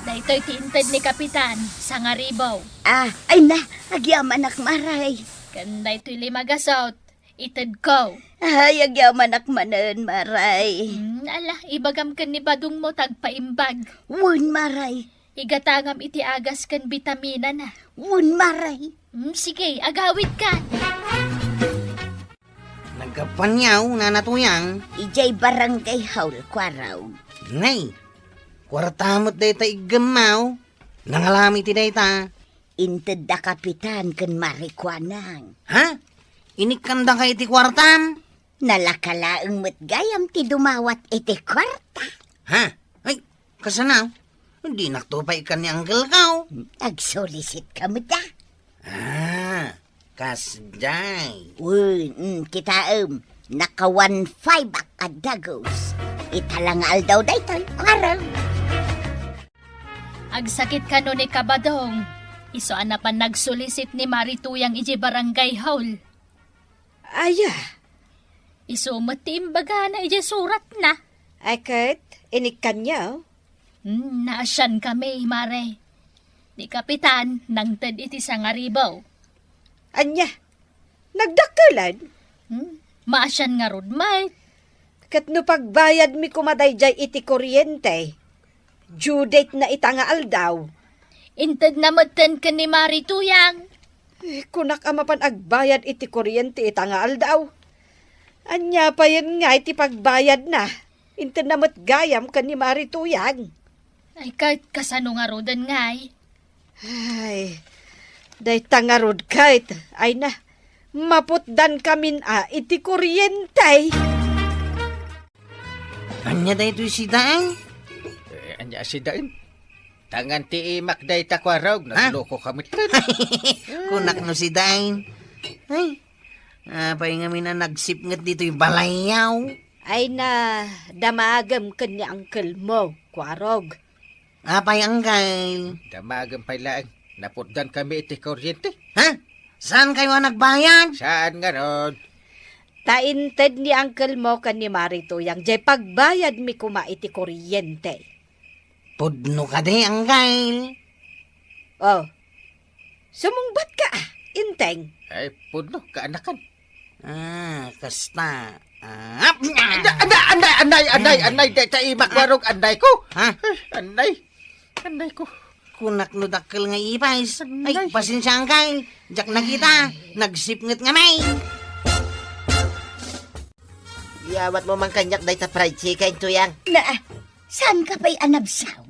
daytoy ti inted ni Kapitan, sangaribu. Ah, ay na, agyamanak, Mare. Ken daytoy lima gasut, itedko. Ay, agyamanak manen, Mare. Hmm, ala, ibagam ken ni badongmo ta agpaimbag. Wen, Mare. Igatangam iti agas ken bitaminana. Wen, Mare. Hmm, sige, agawidka. Naggapuan yaw, Nana Tuyang? Idiay barangay hall, Kuarog. Nay, kuarta met dayta iggemmaw. Nangalam iti dayta. Inted da Kapitan ken Mari Kuanang. Ha? Inikkandaka iti kuartam? Nalaka laeng met gayam ti dumawat iti kuarta. Ha? Ay, kasano? Dinakto pay ikkan ni angkelko. Agsulisit ka met a. Ah, kasdiay. Wen, mm, kitaem, naka one five ak a dagus. Ita la nga aldaw daytoy, Kuarog. Agsakit kano ni Kabadong. Isu a napan nagsulisit ni Mari Tuyang idiay barangay hall. Aya. Isu met ti imbagana idiay suratna. Ay ket, inikkanyo? Hmm, naasian kami, Mare. Ni Kapitan, nangted iti sangaribu. Ania? Nagdakkelan? Hmm, maasian ngarud met. Ket no pagbayadmi koma daydiay iti kuryente, due date na ita nga aldaw. Intedna metten ken ni Mari Tuyang. Eh, kunak a mapan agbayad iti kuryente ita nga aldaw. Ania payen ngay ti pagbayadna? Intedna met gayam ken ni Mari Tuyang. Ay, ket kasano ngaruden ngay? Ay, dayta ngarud ket, ay na, maputdan kamin a iti kuryente. Ania daytoy sidaen? Eh, ania sidaen? Tangan ti imak dayta, Kuarog, ha? Nagloko ka met ken. Kunak no sidaen. Ay, apay ngamin a nagsipnget ditoy balayyo? Ay na, damagem ken ni angkelmo, Kuarog. Apay, angkel? Damagem pay laeng. Naputdan kami iti kuryente. Ha? Saan kayo a nagbayad? Saan ngarud? Ta inted ni angkelmo ken ni Mari Tuyang, jay pagbayadmi koma iti kuryente. Pudno kadi, angkel? Oh. Sumungbat ka, ah, Inteng. Ay, pudno, kaanakan. Ah, kasta. Ah, ap-, Anda, anda, anday, anday, anday, anday, dayta imak, Kuarog, anday ko. Ha? Ay, anday. Anday ko. Kunak no dakkel nga ipis. Ay, anday. Pasensiakan kay. Diak nakita. Nagsipnget ngamin. Iyawatmo man kaniak dayta fried chicken, Tuyang. Na, saan ka pay a nabsog?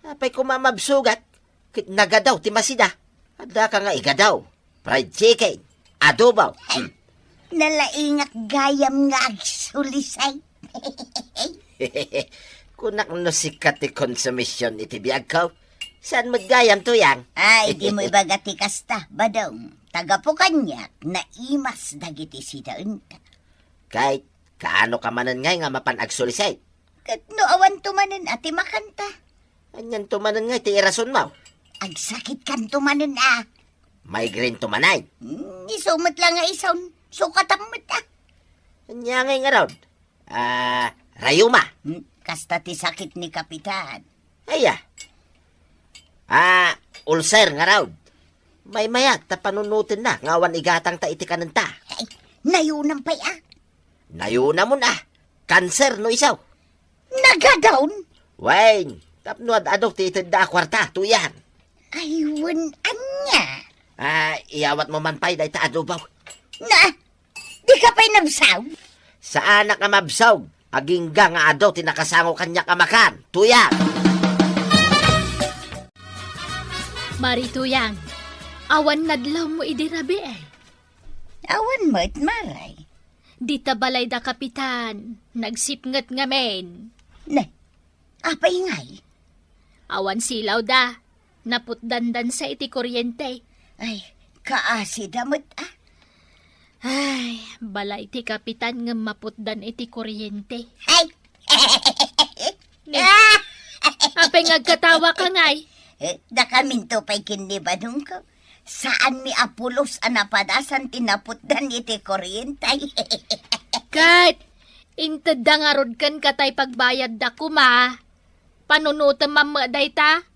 Apay ko mamabsugat. Ket nagadaw ti masida. Adda ka nga igadaw. Fried chicken. Adobo. Hmm. Nalaingak gayam nga agsulisay. Kunak no sika ti konsumision iti biagko. Saan met gayam, Tuyang? Ay, dimo ibaga ti kasta, Badong. Tagapo kaniak, naimas dagiti sidaenka. Ket kaano ka manen ngay nga mapan agsulisay? Ket no awan to manen a ti makanta. Anian to manen ngay ti irasonmo? Agsakitkan to manen a. Migraine to manen? Hmm, isu met la nga isun. Sukatam met a. Ania ngay ngarud? Ah, rayuma. Hmm, kasta ti sakit ni Kapitan. Aya. Ah, ulcer ngarud. Maymayat ta panunotenna nga awan igatangta iti kanenta. Ay, nayunam pay a. Nayunamon a. Kanser no isu. Nagadawn? Wen, tapno ad-adu ti itedda a kuarta, Tuyang. Ay, wen, ania? Ah, iyawatmo man pay dayta a dubaw. Na, di ka pay nabsag? Saanak a mabsag, agingga nga adu ti nakasango kaniak a makan, Tuyang. Mari Tuyang, awan nadlawmo idi rabii? Awan met, Maray. Dita balay da Kapitan, nagsipnget ngamin. Ne, apay ngay? Awan silaw da. Naputdandan sa iti kuryente. Ay, kaasi da met, ah. Ay, balay ti Kapitan ngem maputdan iti kuryente. Ay! Ne, apay nga agkatawa ka ngay? Eh, dakaminto pay ken ni Badongko. Saanmi a pulos a napadasan ti naputdan iti kuryente. Ket, intedda ngarud kenka tay pagbayadda koma. Panunotem man met dayta?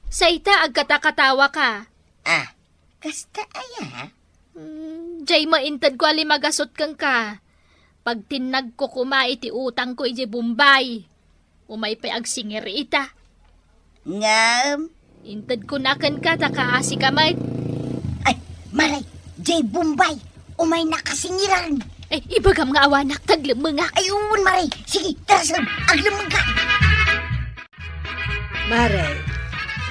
Sayta, agkatakatawa ka. Ah, kasta aya? Hmm, jay maintedko a limagasut kenka. Pagtinnagko koma iti utangko idiay Bombay. Umay pay agsingir ita. Ngem? Intedkona kenka ta kaasi ka met. Ay, Maray, jay Bombay, umay nakasingiran. Ay, ibagam nga awanak, taglemmengak. Ay, uwan, Maray. Sige, tara, sir, aglemmeng ka. Maray,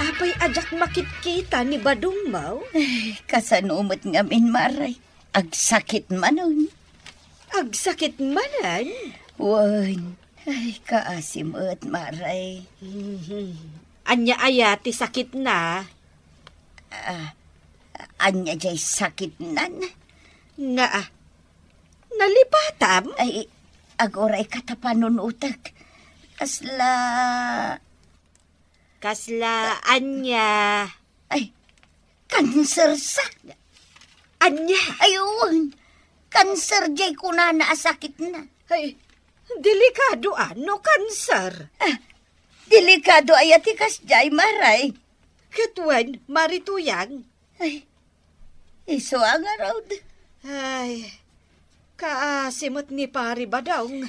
apay a diak makitkita ni Badongmo? Ay, kasano met ngamin, Maray? Agsakit manen. Agsakit manen? Wen, ay, kaasi met, Maray. Mhm. Ania aya ti sakitna? Ah, ania jay sakitnan? Nga, ah, nalipatam? Ay, aguray ka ta panunotek. Kasla Kasla ania? Ay, kanser sa. Ania? Ay, wen. Kanser jay kunana a sakitna. Ay, delikado a no kanser. Ah, delikado aya ti kasjay, Maray. Ket wen, Mari Tuyang. Ay, isu a ngarud. Ay, kaasi met ni Pari Badong.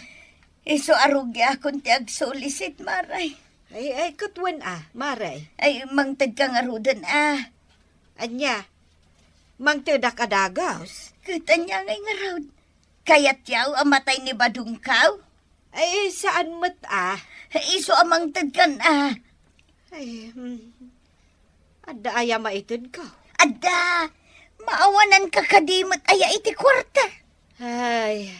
Isu a rugiakon ti agsulisit, Maray. Ay, ay, ket wen a, Maray. Ay, mangted ka ngaruden a. Ania? Mangtedak a dagus? Ket ania ngay ngarud? Kayatyo a matay ni Badongko? Ay, saan met a. Isu a mangted kan a. Ay, hmm. Adda aya maitedko? Adda! Maawananka kadi met aya iti kuarta? Ay,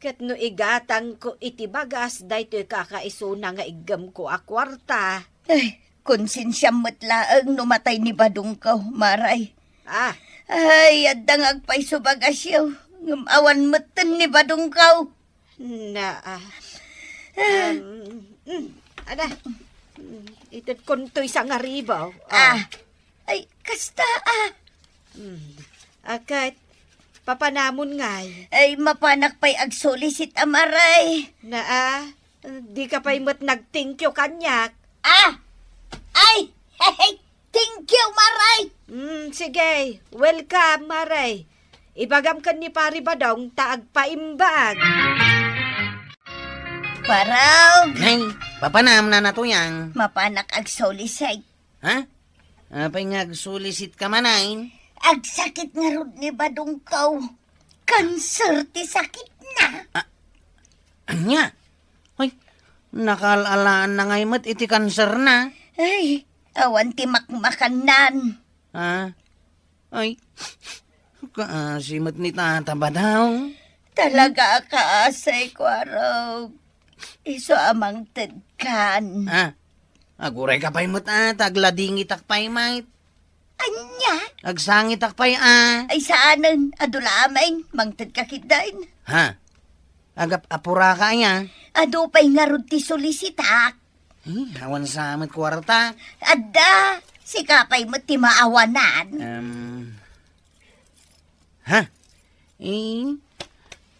ket no igatangko iti bagas daytoy kakaisuna nga iggemko a kuarta. Ay, konsensiam met laeng no matay ni Badongko, Maray. Ah. Ay, adda nga agpayso bagasyo, ngem awan metten ni Badongko. Na, ah. Ah. Um, mm, ada. Mm, itedkonto isangaribaw. Ah. Ah. Ay, kasta, ah. Mm. Akat, papanamon ngay? Ay, mapanak pay agsulisit a, Maray. Na, ah, di ka pay met nag-thank you kaniak. Ah! Ay! Hey, hey! Thank you, Maray! Mm, sige. Welcome, Maray. Ibagam ken ni Pari Badong ta agpaimbag. Paraw! Nay, papanam, Nana Tuyang. Mapanak agsulisit. Ha? Apay nga agsulisit ka manen? Agsakit ngarud ni Badongko. Kanser ti sakitna. Ah, ania? Ay, nakaal-alaanna ngay met iti kanserna. Ay, awan ti makmakannan. Ah, ay, Kaasi met ni Tata Badong. Talaga a kaasi, Kuarog. Isu a mangtedkan. Ah, agurayka pay met, ah, ta agladingitak pay met. Ania? Agsangitak pay, ah. Ay, saanen. Adu la amin. Mangtedka ketdin. Ha? Agap-apuraka aya? Adu pay ngarud ti solisitak. Hmm, awan sa met kuarta. Adda, sika pay met ti maawanan. Em, ha? Eh,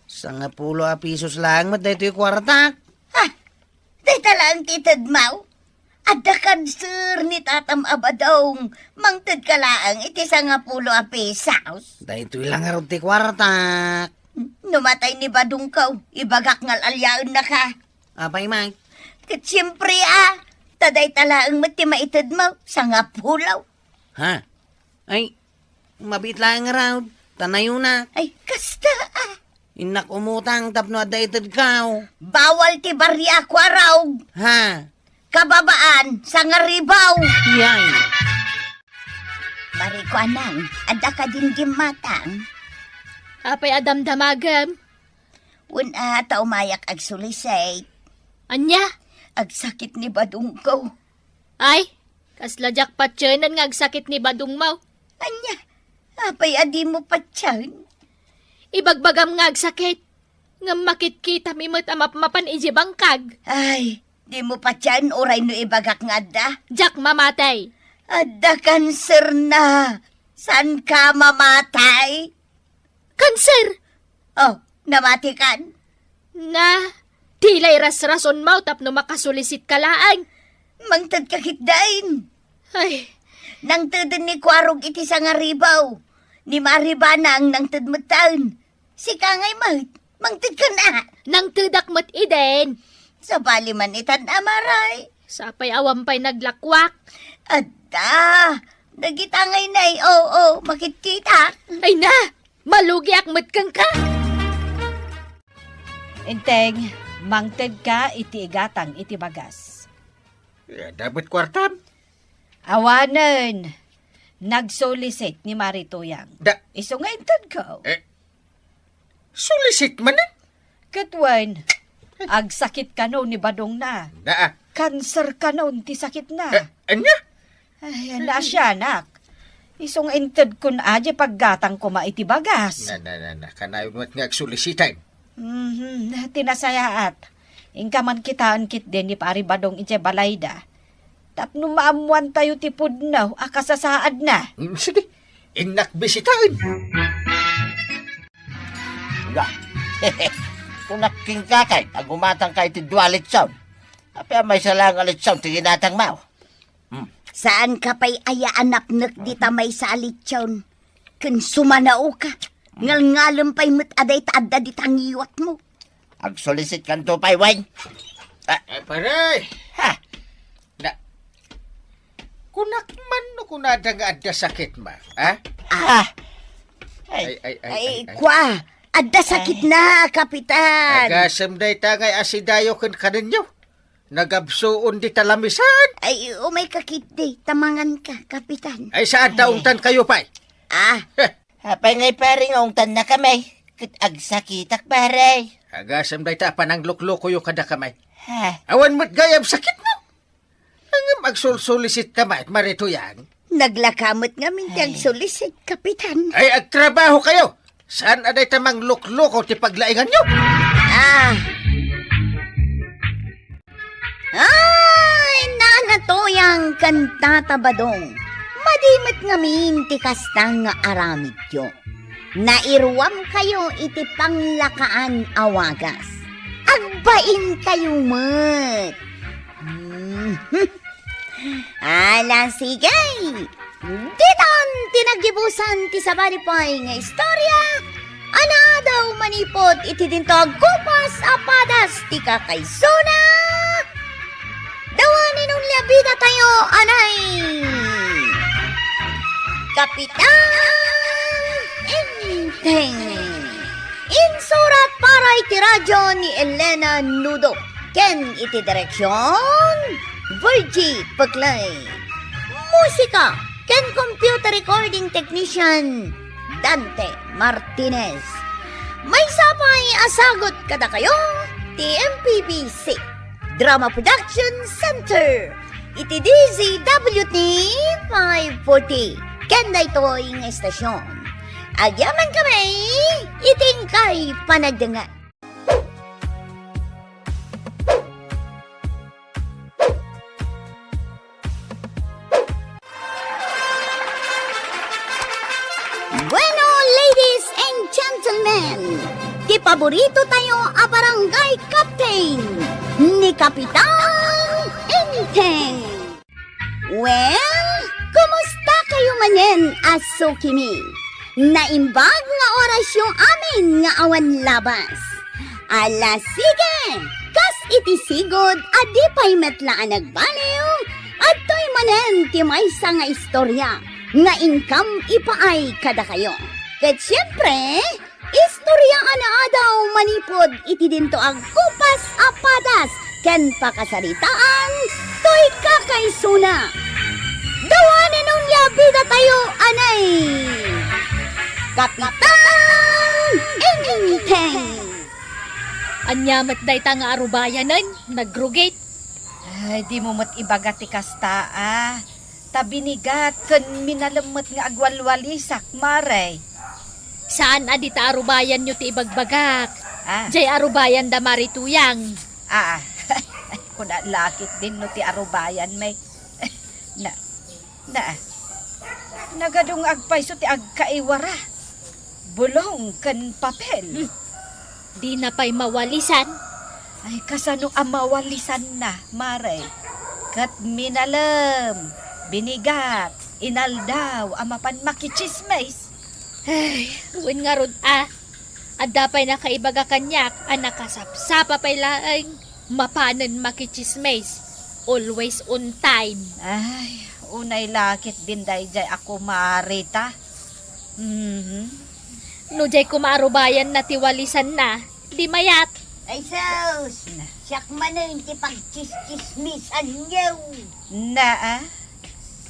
sangapulo a pisos laeng met daytoy kuarta. Ha? Dayta laeng ti itedmo? Adda kanser ni tatam a Badong, mangtedka laeng iti sangapulo a pisos. Daytoy la ngarud ti kuartak. No matay ni Badongko, ibagak nga al-aliaennaka. Apay, Mike? Ket siempre, a, ta dayta laeng met ti maitedmo, sangapulo. Ha? Ay, mabiit laeng ngarud, ta nayonak. Ay, kasta, a. Innak umutang tapno adda itedko. Bawal ti bariak, Kuarog. Ha? Kababaan, sangaribaw. Yay. Mariko Anang, adda kadin gimmatang? Apay a damdamagem? Wen a, ta umayak agsulisit. Ania? Agsakit ni Badongko. Ay, kasla diak patienen nga agsakit ni Badongmo. Ania? Apay a dimo patien? Ibagbagam nga agsakit, ngem makitkitami met a mapmapan idiay bangkag. Ay, dimo patien uray no ibagak nga adda? Diak mamatay. Adda kanserna. Saanka mamatay? Kanser! Oh, namatikan? Na, dila irasrasonmo tapno makasulisitka laeng. Mangtedka ketdin. Ay. Nangteden ni Kuarog iti sangaribaw. Ni Maribana ang nangted metten. Sika ngay met, mangtedkan a. Nangtedak met idin. Sabali man itan a Maray. Sapay awan pay naglakuak. Adda, dagita ngay nay, oo, makitkita. Ay na, malugiak met kenka. Enteng, mangtedka iti igatang iti bagas. Eh, adda met kuartam? Awanen, nagsulisit ni Mari Tuyang. Da- Isu nga intedko. Eh, sulisit manen? Ket wen, agsakit kano ni Badongna. Naa. Kanser kano ti sakitna. Eh, ania? Ay, naasianak. Isu nga intedkon a diay paggatang koma iti bagas. Na, na, na, na. Kanayon met nga agsulisiten. Mhm, ti nasayaat. Inka man kitaen ketdi ni Pari Badong idiay balayda. Tapno maammoantayo ti pudno a kasasaadna. Mm, sige. Innak bisitaen. Nga. Kunak kenka kay, ta gumatangka iti dua litson. Apay a maysa laeng a litson ti ginatangmo? Hmm. Saanka pay aya a napnek dita maysa a litson? Ken sumanaoka. Ngalngalem pay met a dayta adda dita ngiwatmo. Agsulisitkanto pay, wen? Ah. Eh, pare! Ha? Na, kunak man no kunada nga adda sakitmo, ha? Ah. Ay, ay, ay, ay, ay, ay. Kua, adda sakitna, Kapitan. Agasem dayta nga asidayo ken kanenyo. Nagabsuon dita lamisan. Ay, umayka ketdi, ta manganka, Kapitan. Ay, saan ta ungtankayo pay? Ah. Heh. Apay ngay, pare, nga ungtannakami? Ket agsakitak, pare. Agasem dayta a panangluklokoyo kadakami. Ha? Awan met gayam sakitmo. Ngem agsulsulisit ka met, Mari Tuyang. Naglaka met ngamin ti agsulisit, Kapitan. Ay, agtrabahokayo. Saan a dayta manglukloko ti paglainganyo? Ah. Ay, Nana Tuyang ken Tata Badong, madi met ngamin ti kasta nga aramidyo. Nairuamkayo iti panglakaan a wagas. Agbainkayo met. Mhm. Ala, sige. Ditan ti naggibusan ti sabali pay nga istorya a naadaw manipud iti dinto a gupas a padas ti kakaisuna. Dawa ni Nunli a bidatayo, anay, Kapitan Enteng. Insurat para iti radyo ni Elena Nudo ken iti direksion, Virgie Peclay. Musika ken computer recording technician, Dante Martinez. Maysa pay a sagut kadakayo ti M P P C Drama Production Center iti D Z W T five forty ken daytoy nga estasyon. Agyamankami iti inkay panagdengngeg. Bueno, ladies and gentlemen, ti paborito tayo a barangay captain, ni Kapitan Enteng. Well, kumusta kayo manen a sukimi? Naimbag nga orasyo amin nga awan labas. Ala, sige! Kas iti sigud a di pay met la a nagbaliw, adtoy manen ti maysa nga istorya nga inkam ipaay kadakayo. Ket siempre, istorya a naadaw manipud iti dinto a gupas a padas ken pakasaritaan toy kakaisuna. Dawanen onia bidatayo, anay! Kapitan Enteng! Ania met dayta nga arubayanen? Nagrugit? Ay, dimo met ibaga ti kasta, a. Ta binigat ken minalem met nga agwalwalisak, Mare. Saan a dita arubayanyo ti ibagbagak. Ah. Jay arubayan da Mari Tuyang. Ah, kuna lakit din no ti arubayan, may. Na, na, nagadu nga agpayso ti agkaiwara. Bulong ken papel. Hmm. Dina pay mawalisan. Ay, kasano a mawalisanna, Mare? Ket minalem, binigat, inaldaw a mapan makitsismis. Ay, wen ngarud a. Adda pay nakaibaga kaniak a nakasapsapa pay laeng mapanen makitsismis. Always on time. Ay, unay lakit din dayjay a kumarita. Mhm. No jay koma arubayanna ti walisanna, di mayat. Ay, sus! Na. Siak manen ti pagtsistsismisanyo. Naa?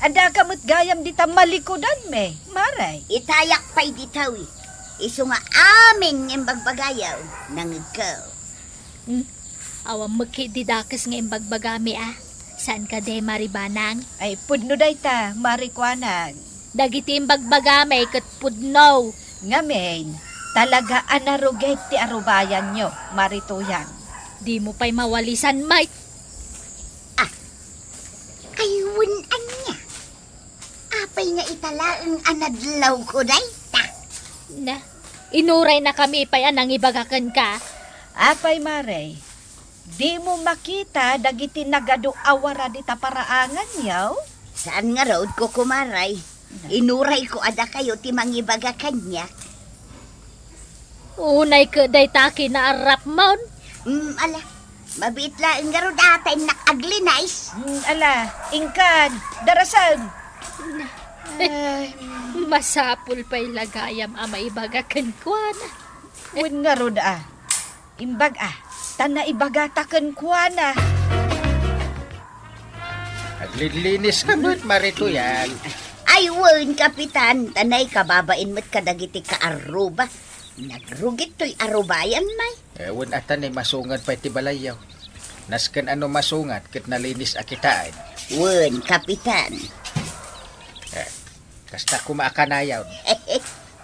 Adda ka met gayam dita malikudanmi, Mare? Itayak pay ditawi. Isu nga amin nga imbagbagayo, nangegko. Hmm? Awan met di dakes nga imbagbagami a. Saan kadi, Mari Banang? Ay, pudno dayta, Mari Kuanang. Dagiti imbagbagami ket pudno. Ngamin, talaga a narugit ti arubayanyo, Mari Tuyang. Dimo pay mawalisan, Mike. Ah, ay, wen ania? Apay nga ita laeng a nadlawko dayta? Na, inuraynakami pay a nangibaga kenka. Apay, Mare, dimo makita dagiti nagadu a wara dita paraanganyo? Saan ngarud, kukumaray. Inurayko a dakayo ti mangibaga kaniak. Unay ket dayta kinaarrapmon. Mm, ala. Mabiit laeng ngarud a ta innak aglinis. Mm, ala, inkan, darasen. Ay. Masapul pay la gayam a maibaga kenkuana. Wen ngarud a. Imbag a, ta naibagata kenkuana. Aglilinis ka met, Mari Tuyang. Ay, wen, Kapitan, ta naikababain met kadagiti kaarruba. Nagrugit toy arubayan, may. Eh, wen, ata ni masungad pay ti balayyo. Nasken a no masungad, ket nalinis a kitaen. Wen, Kapitan. Eh, kasta koma a kanayon.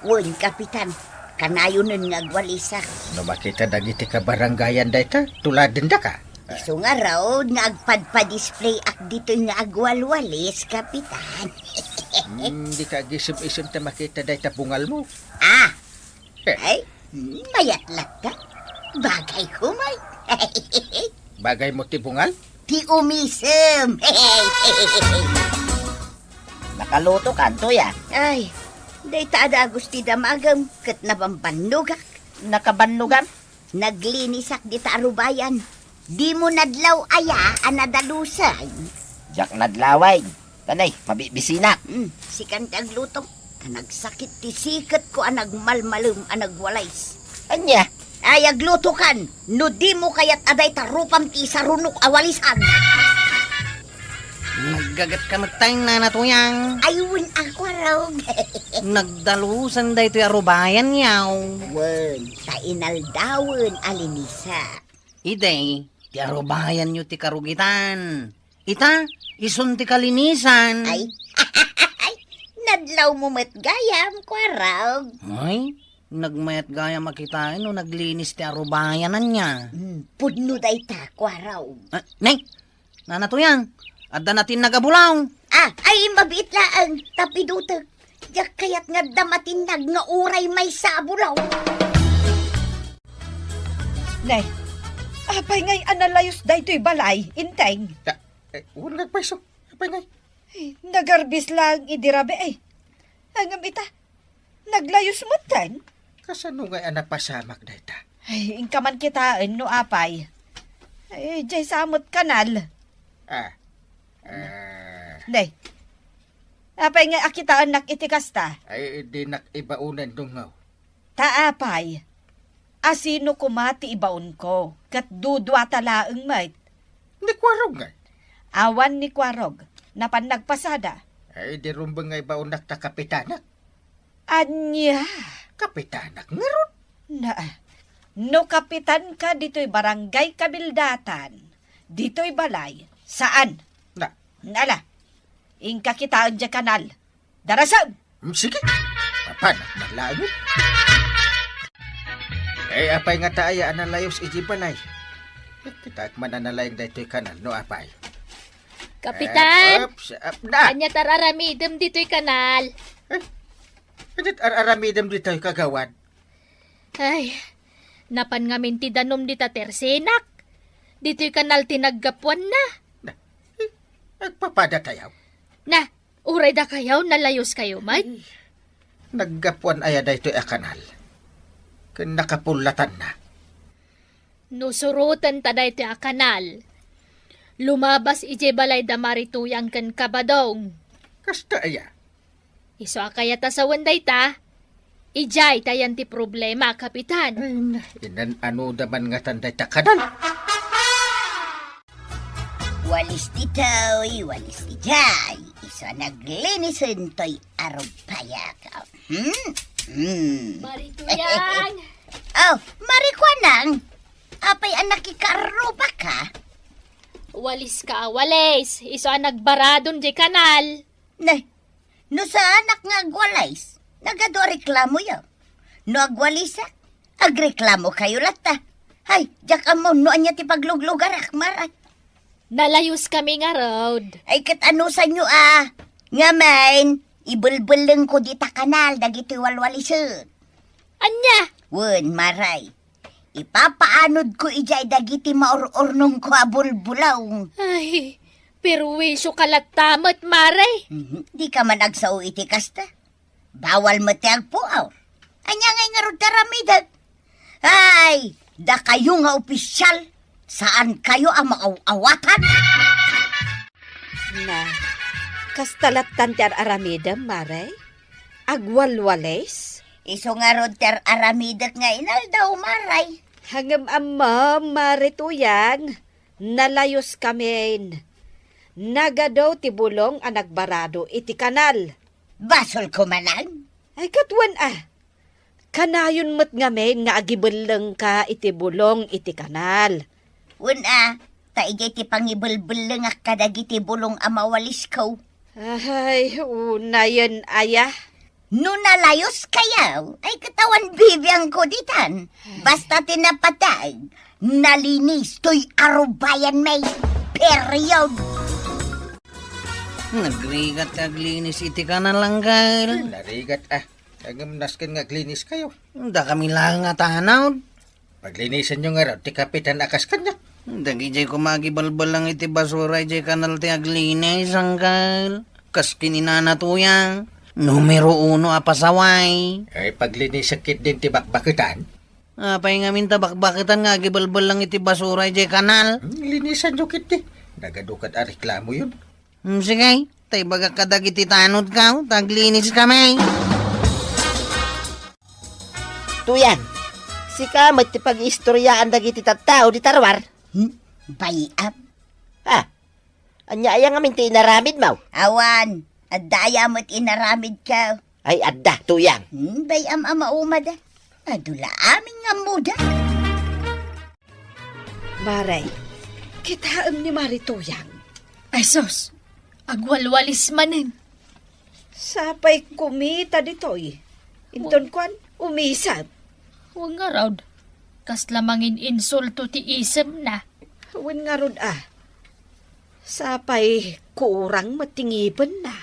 Wen, Kapitan. Kanayonen nga agwalisak. No makita dagiti kabarangayan dayta, tuladendaka. Isu ngarud nga agpadpadisplayak ditoy nga agwalwalis, Kapitan. Hmm, dika agisem-isem ta makita dayta bungalmo. Ah, Eh. Ay, mayat latta. Bagay ko, may. Bagay mo ti bungal? Ti umisem. Nakaluto kanto ya. Ay, dayta a dagus ti damagem ket nabambannogak. Nakabannogam? Naglinisak dita arubayan. Dimo nadlaw aya a nadalusen? Diak nadlawen. Tanay, mabibisinak. Mm, sikan ti agluto. Ta nagsakit ti siketko a nagmalmalem a nagwalis. Ania? Ay, aglutokan. No dimo kayat a dayta rupam ti isarunok a walisan. Ay, Gagat ka met tay, Nana Tuyang. Ay, wen a, Kuarog. Nagdalusen daytoy a rubayan, yaw. Wen, ta inaldawen a linisa. Idi, ti arubayanyo ti karugitan. Ita, isun ti kalinisan. Ay, nadlawmo met gayam, Kuarog. Ay, nagmayat gayam a kitaen no naglinis ti arubayan ania. Hmm, pudno dayta, Kuarog. Ah, nay, Nana Tuyang, adda natinnag a bulaw. Ah, ay, mabiit laeng, ta pidutek. Diak kayat nga adda matinnag nga uray maysa a bulaw. Nay, apay ngay a nalayos daytoy balay, Inteng? Ta, eh, wen nga agpayso, apay ngay? Ay, nagarbis laeng idi rabii, ay. Ngem ita, naglayos metten. Kasano ngay a napasamak dayta? Ay, inka man kitaen no apay. Ay, diay sa met kanal. Ah. Ah. Nay. Apay ngay a kitaennak iti kasta? Ay, dinak ibaonen dungaw. Ta apay, asino koma ti ibaonko, ket duduata laeng met? Ni Kuarog ngay? Awan ni Kuarog, napan nagpasada. Ay, di rumbeng nga ibaonnak ta kapitanak. Ania? Kapitanak ngarud? Na, no kapitanka ditoy barangay Kabildatan, ditoy balay, saan? Na. Ala, inka kitaen diay kanal. Darasem! Mm, sige. Mapanak man laeng. Eh, apay ngata aya a nalayos iti balay? Eh, kitaek man a nalaing daytoy kanal, no apay? Kapitan! Eh, oops, ap-, na! Ania ti ar-aramidem ditoy kanal? Eh, ania ti ar-aramidem ditoy, kagawad? Ay, napan ngamin ti danum dita tersenak. Ditoy kanal ti naggapuanna. Na, eh, agpapadatayaw? Na, uray dakayaw, nalayoskayo met? Eh, naggapuan aya daytoy a kanal? Ken nakapullatanna. No surotenta daytoy a kanal, lumabas idiay balay da Mari Tuyang ken Kabadong. Kasta aya? Isu a kayat a sawen dayta, idiay ta ayan ti problema, Kapitan. Ay, na, inan-anoda man ngatan dayta kanal. Walis ditoy, walis idiay. Isu a naglinisen toy arubayak. Hmm? Hmm. Mari Tuyang! Oh, Mari Kuanang. Apay a nakikaarrubaka? Waliska a walis. Isu a nagbaradon diay kanal. Ne, no saanak nga agwalis, nagadu a reklamoyo. No agwalisak, agreklamokayo latta. Hay, diak ammo no ania ti pagluglugarak, Mari. Nalayoskami ngarud. Ay, ket anusanyo a? Ngamin, ibelbellengko dita kanal dagiti walwalisen. Ania? Wen, Mari. Ipapaanodko idiay dagiti maur-urnongko a bulbulaw. Ay, perwisyoka latta met, Mari. Mhm. Dika man agsao iti kasta. Bawal met ti agpuor. Ania ngay ngarud ti aramidek? Ay, dakayo nga opisial, saankayo a maaw-awatan. Na, kasta lattan ti ar-aramidem, Mari? Agwalwalis? Isu ngarud ti ar-aramidek nga inaldaw, Mari. Ngem ammom, Mari Tuyang, nalayoskamin. Nagadu ti bulong a nagbarado iti kanal. Basolko manen? Ay, ket wen a. Kanayon met ngamin nga agibellengka iti bulong iti kanal. Wen a, ta idiay ti pangibelbellengak kadagiti bulong a mawalisko. Ay, unayen aya. No nalayoskayo, ay ket awan bibiangko ditan. Basta ti napateg, nalinis toy arubayanmi. Period. Nagrigat ti aglinis iti kanal, Angkel. Narigat, ah. Ngem nasken nga agliniskayo. Dakami laeng a tanod. Paglinisenyo ngarud ti kapitan a kas kaniak. Dagidiay koma agibalbalang iti basura idiay kanal ti aglinis, Angkel. Kas ken ni Nana Tuyang, numero uno a pasaway. Ay, paglinisek ketdin ti bakbaketan. Apay ngamin ta bakbaketan nga agibalbalang iti basura idiay kanal? Hmm, linisanyo ketdi. Nagadu kad a reklamoyon. Hmm, sige, ta ibagak kadagiti tanodko, ta agliniskami. Tuyang, sika met ti pag-iistoryaan dagiti tattao dita ruar? Hmm? Bay-am? Ah, Ania aya ngamin ti inaramidmo? Awan, adda aya met inaramidko? Ay, adda, Tuyang. Hmm, bay-am a maumada. Adu la amin nga ammoda. Mare, kitaem ni Mari Tuyang. Ay sus, agwalwalis manen. Sapay kumita ditoy. Inton kuan, umisep. Wen ngarud, kasla mangin-insulto ti isemna. Wen ngarud a. Sapay kurang met ti ngipenna.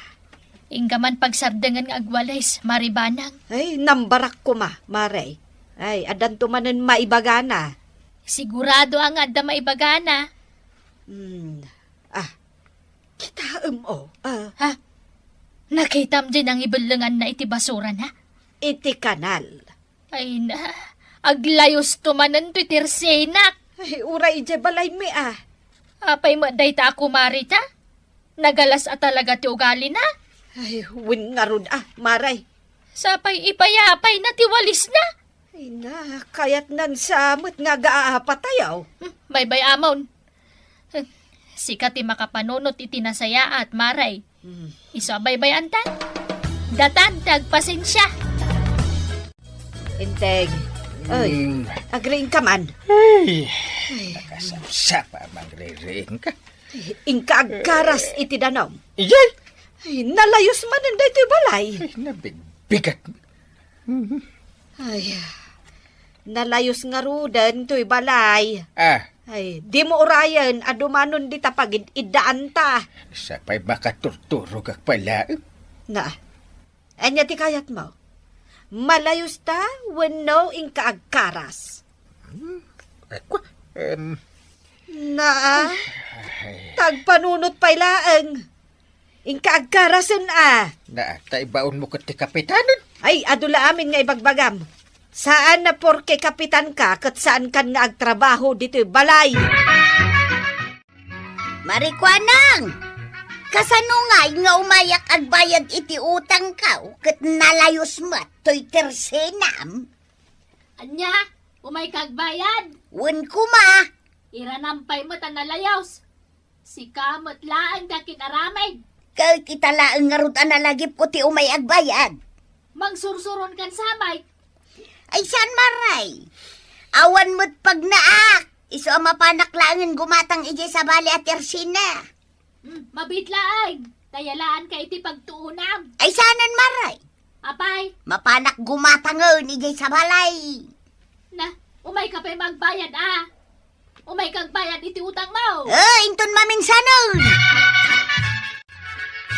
Inka man pagsardengen nga agwalis, Mari Banang. Ay, nambarak koma, Mare. Ay, addanto manen maibagana. Sigurado a nga adda maibagana. Hmm. Ah, kitaem, o. Ah. Ha? Nakitam diay nangibellenganna iti basurana? Iti kanal. Ay na, aglayosto manen toy tersenak. Ay, uray idiay balaymi a. Apay met dayta a kumarita? Nagalas a talaga ti ugalina? Ay, wen ngarud a, Mare. Sapay ipayapayna ti walisna? Ay na, kayatnan sa met nga agaapatayo. Hmm, baybay-amon. Hmm, sika ti makapanunot iti nasayaat, Mare. Hmm. Isu a baybay-anta. Datan ti agpasensia. Integ. Oy, hmm, agriingka man. Ay, ay, nakasapsapa, mangriringka. Inka agkaras iti danum. Iyay! Ay, nalayos manen daytoy balay. Ay, nabigbigat. Mhm. Ay, nalayos ngaruden toy balay. Ah. Ay, dimo urayen a dumanon dita pagid-iddaanta. Sapay makaturturogak pay laeng. Na, ania ti kayatmo? Malayos ta wenno inka agkaras? Hmm, ay, kwa, em. Na, ay, tagpanunot pay laeng. Inka agkarasen a. Na, ta ibaonmo ket ti kapitanen. Ay, adu la amin nga ibagbagam. Saan a porke kapitanka ket saankan nga agtrabaho ditoy balay. Marikuanang! Kasano ngay nga umayak agbayad iti utangko ket nalayos met toy tersenam? Ania? Umayka agbayad? Wen koma! Iranam pay met a nalayos. Sika met laeng ti akin-aramid. Ket ita laeng ngarud a nalagipko ti umay agbayad. Mangsursuronkan sa, Mike. Ay, saan, Mare? Awan met pagnaak. Isu a mapanak laengen gumatang idiay sabali a tersina. Hmm, mabiit laeng. Tayalaanka iti pagtuonam. Ay, saanen, Mare? Apay? Mapanak gumatangen idiay sabali. Na, umayka pay magbayad, a. Umayka agbayad iti utangmo. Eh, inton maminsanen.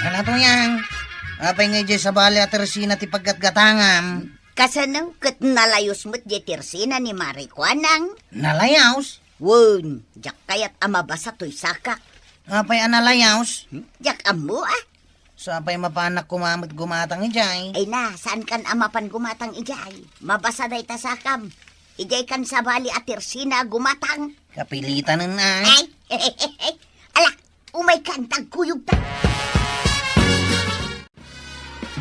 Ano to yan? Apay nga idiay sabali a tersina ti paggatgatangam? Kasano ket nalayos met diay tersina ni Marikuanang? Nalayos? Wen, diak kayat a mabasa toy sakak. Apay a nalayos? Hmm? Diak ammo, a. Sapay mapanak koma met gumatang idiay. Ay na, saankan a mapan gumatang idiay. Mabasa dayta sakam. Idiaykan sabali a tersina a gumatang. Kapilitanen a. Ay, ala, umaykan ta agkuyogta.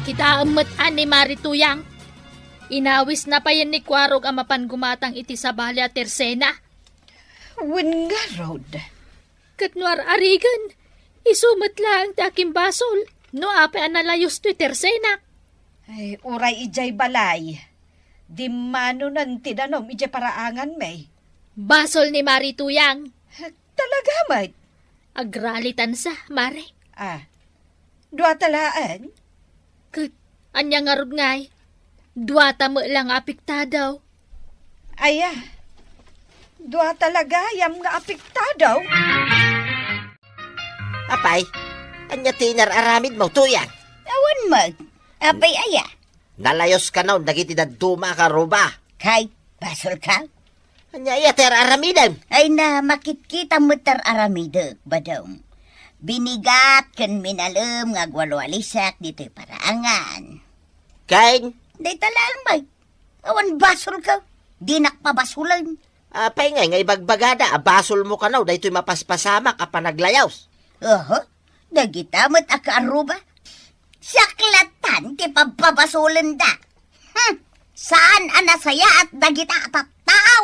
Kitaem met a ni Mari Tuyang. Inawisna payen ni Kuarog a mapan gumatang iti sabali a tersena. Wen ngarud. Ket no ar-arigen, isu met laeng ti akimbasol no apay a nalayos toy tersenak. Ay, uray idiay balay. Dimmanonen ti danum idiay paraanganmi. Basol ni Mari Tuyang. Talaga met? Agralitan sa, Mare. Ah, duata laeng? Ket ania ngarud ngay? Duata met la nga apektado. Aya, duata la gayam nga apektado? Apay, ania ti inar-aramidmo, Tuyang? Awan met. Apay aya? Nalayos kano dagiti dadduma a karuba. Kay, basolka? Ania aya ti ar-aramidem? Ay na, makitkitam met ti ar-aramidek, badem. Binigat ken minalem nga agwalwalisak ditoy paraangan. Ken? Dayta laeng, Mike. Awan basolka. Dinak pabasolen. Apay ngay nga ibagbagada a basolmo kano daytoy mapaspasamak a panaglayos? Oho. Dagita met a kaarruba. Siak lattan ti pabpabasolenda. Hmm, saan a nasayaat dagita a tattao.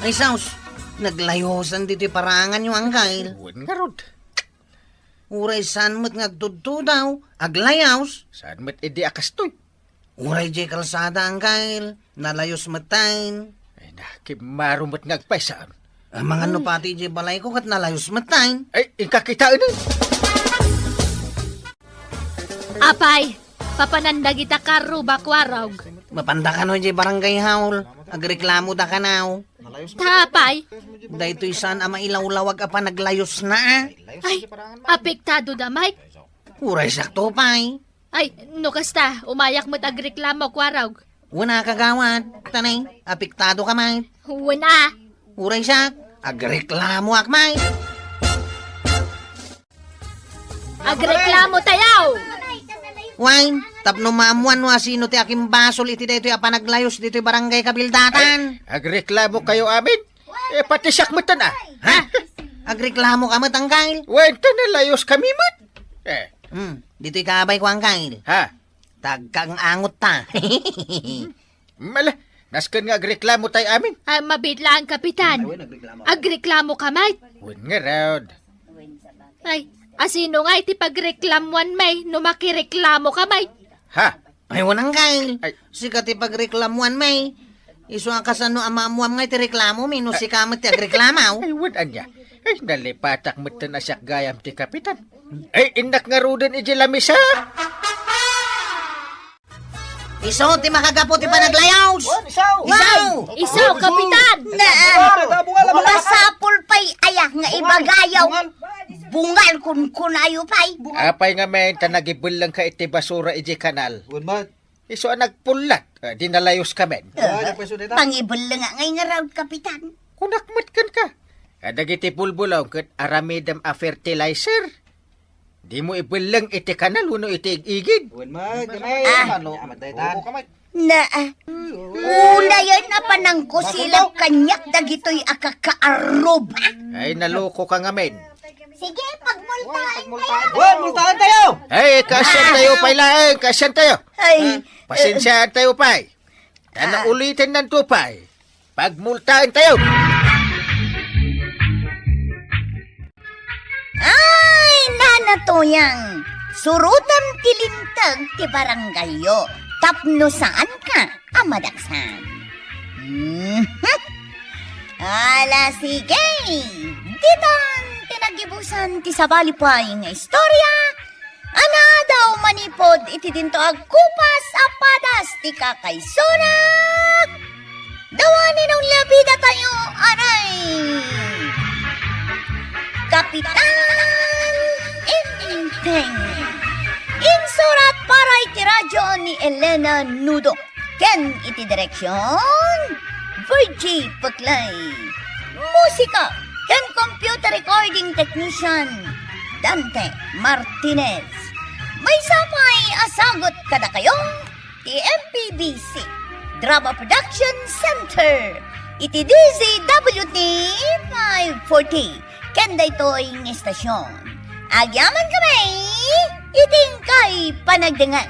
Ay, sus! Naglayosan ditoy paranganyo, Angkel. Wen ngarud. Uray saan met nga agtudtudaw, aglayos. Saan met idi a kastoy? Uray jay kalsada, Angkel. Nalayos metten. Ay, na, kimmaro met nga agpaysan. Amangan no pati jay balayko ket nalayos metten. Ay, inka kitaen, eh. Apay, papanan dagita karro, Bakwaraw. Mapanda kano jay barangay hall. Agreklamoda kanaw. Ta apay? Daytoy saan a mailawlawag a panaglayosna, a. Ay, apektado da, Mike. Uray sakto pay. Ay, no kasta, umayak met agreklamo, Kwarog. Wen a, kagawad. Tanay, apektado ka, Mike. Wen a. Uray siak, agreklamoak, Mike. Agreklamo tayo! Wen, tapno maammuan no asino ti akimbasol iti daytoy a panaglayos ditoy barangay kabildatan. Ay, agreklamo kayo amin? Eh, pati siak metten, a. Ha? Agreklamo ka met, Angkel? Wen, ta nalayos kami met. Eh. Hmm, ditoy kabay ko, Angkel. Ha? Tagkang angot ta. Mala, nasken nga agreklamo tay amin. Ah, mabitlaan, Kapitan. Ay, wen, agreklamo. Agreklamo ka met. Wen ngarud. Ay, asino nga iti pagreklamuan, may, no makireklamo ka, may? Ha? Ay, wen, Angkel. Ay. Sika ti pagreklamuan, may. Isu a kasano a maammuam nga iti reklamo, mi, no sika met ti agreklamaw. Ay, wen, ania. Ay, nalipatak metten a siak gayam ti Kapitan. Ay, innak ngaruden iti lamisa. Isu ti makagapu ti panaglayos. Wen, isu. Isu. Wen, isu, Kapitan. Na, masapul pay aya nga ibagayo. Bungal kunkunayo pay. Apay ngamin ta nagibelleng ka iti basura iti kanal? Wen met. Isu a nagpullat, a, di nalayos kamin. Ah, nagpayso dita. Pangibelleng nga ngarud, Kapitan. Kunak met kenka. A, dagiti bulbulong ket aramidem a fertilizer. Dimo ibelleng iti kanal wenno iti ig-igid. Wen met, gamay. Ah. Ano, amat daytan. Buko ka met. Na, ah. Unayen a panangkusilak kaniak dagitoy a kakaarrub. Ay, naloko ka ngamin. Sige, pagmultaen tayo. Wen, multaen tayo. Ay, kaasian tayo pay laeng, kaasian tayo. Ay, ah, pasensiaan tayo pay. Ta nauliten nanto pay. Pagmultaen tayo. Ay, Nana Toyang, surotem ti linteg ti barangayyo tapno saanka a madaksan. Mhm. Ala, sige. Ditan ti nagibusan ti sabali pay nga istorya. Anadaw manipud iti dinto agkupas a padas ti kakaysona. Dawa ni Nong Labida tayo, anay! Kapitan Enteng. Insurat para iti radyo ni Elena Nudo. Ken iti direksion, Virgie Peclay. Musika ken computer recording technician, Dante Martinez. Maysa pay a sagut kadakayo ti M P B C Drama Production Center iti D Z W T five forty ken daytoy nga estasion. Agyaman kami iti inkay panagdengngeg.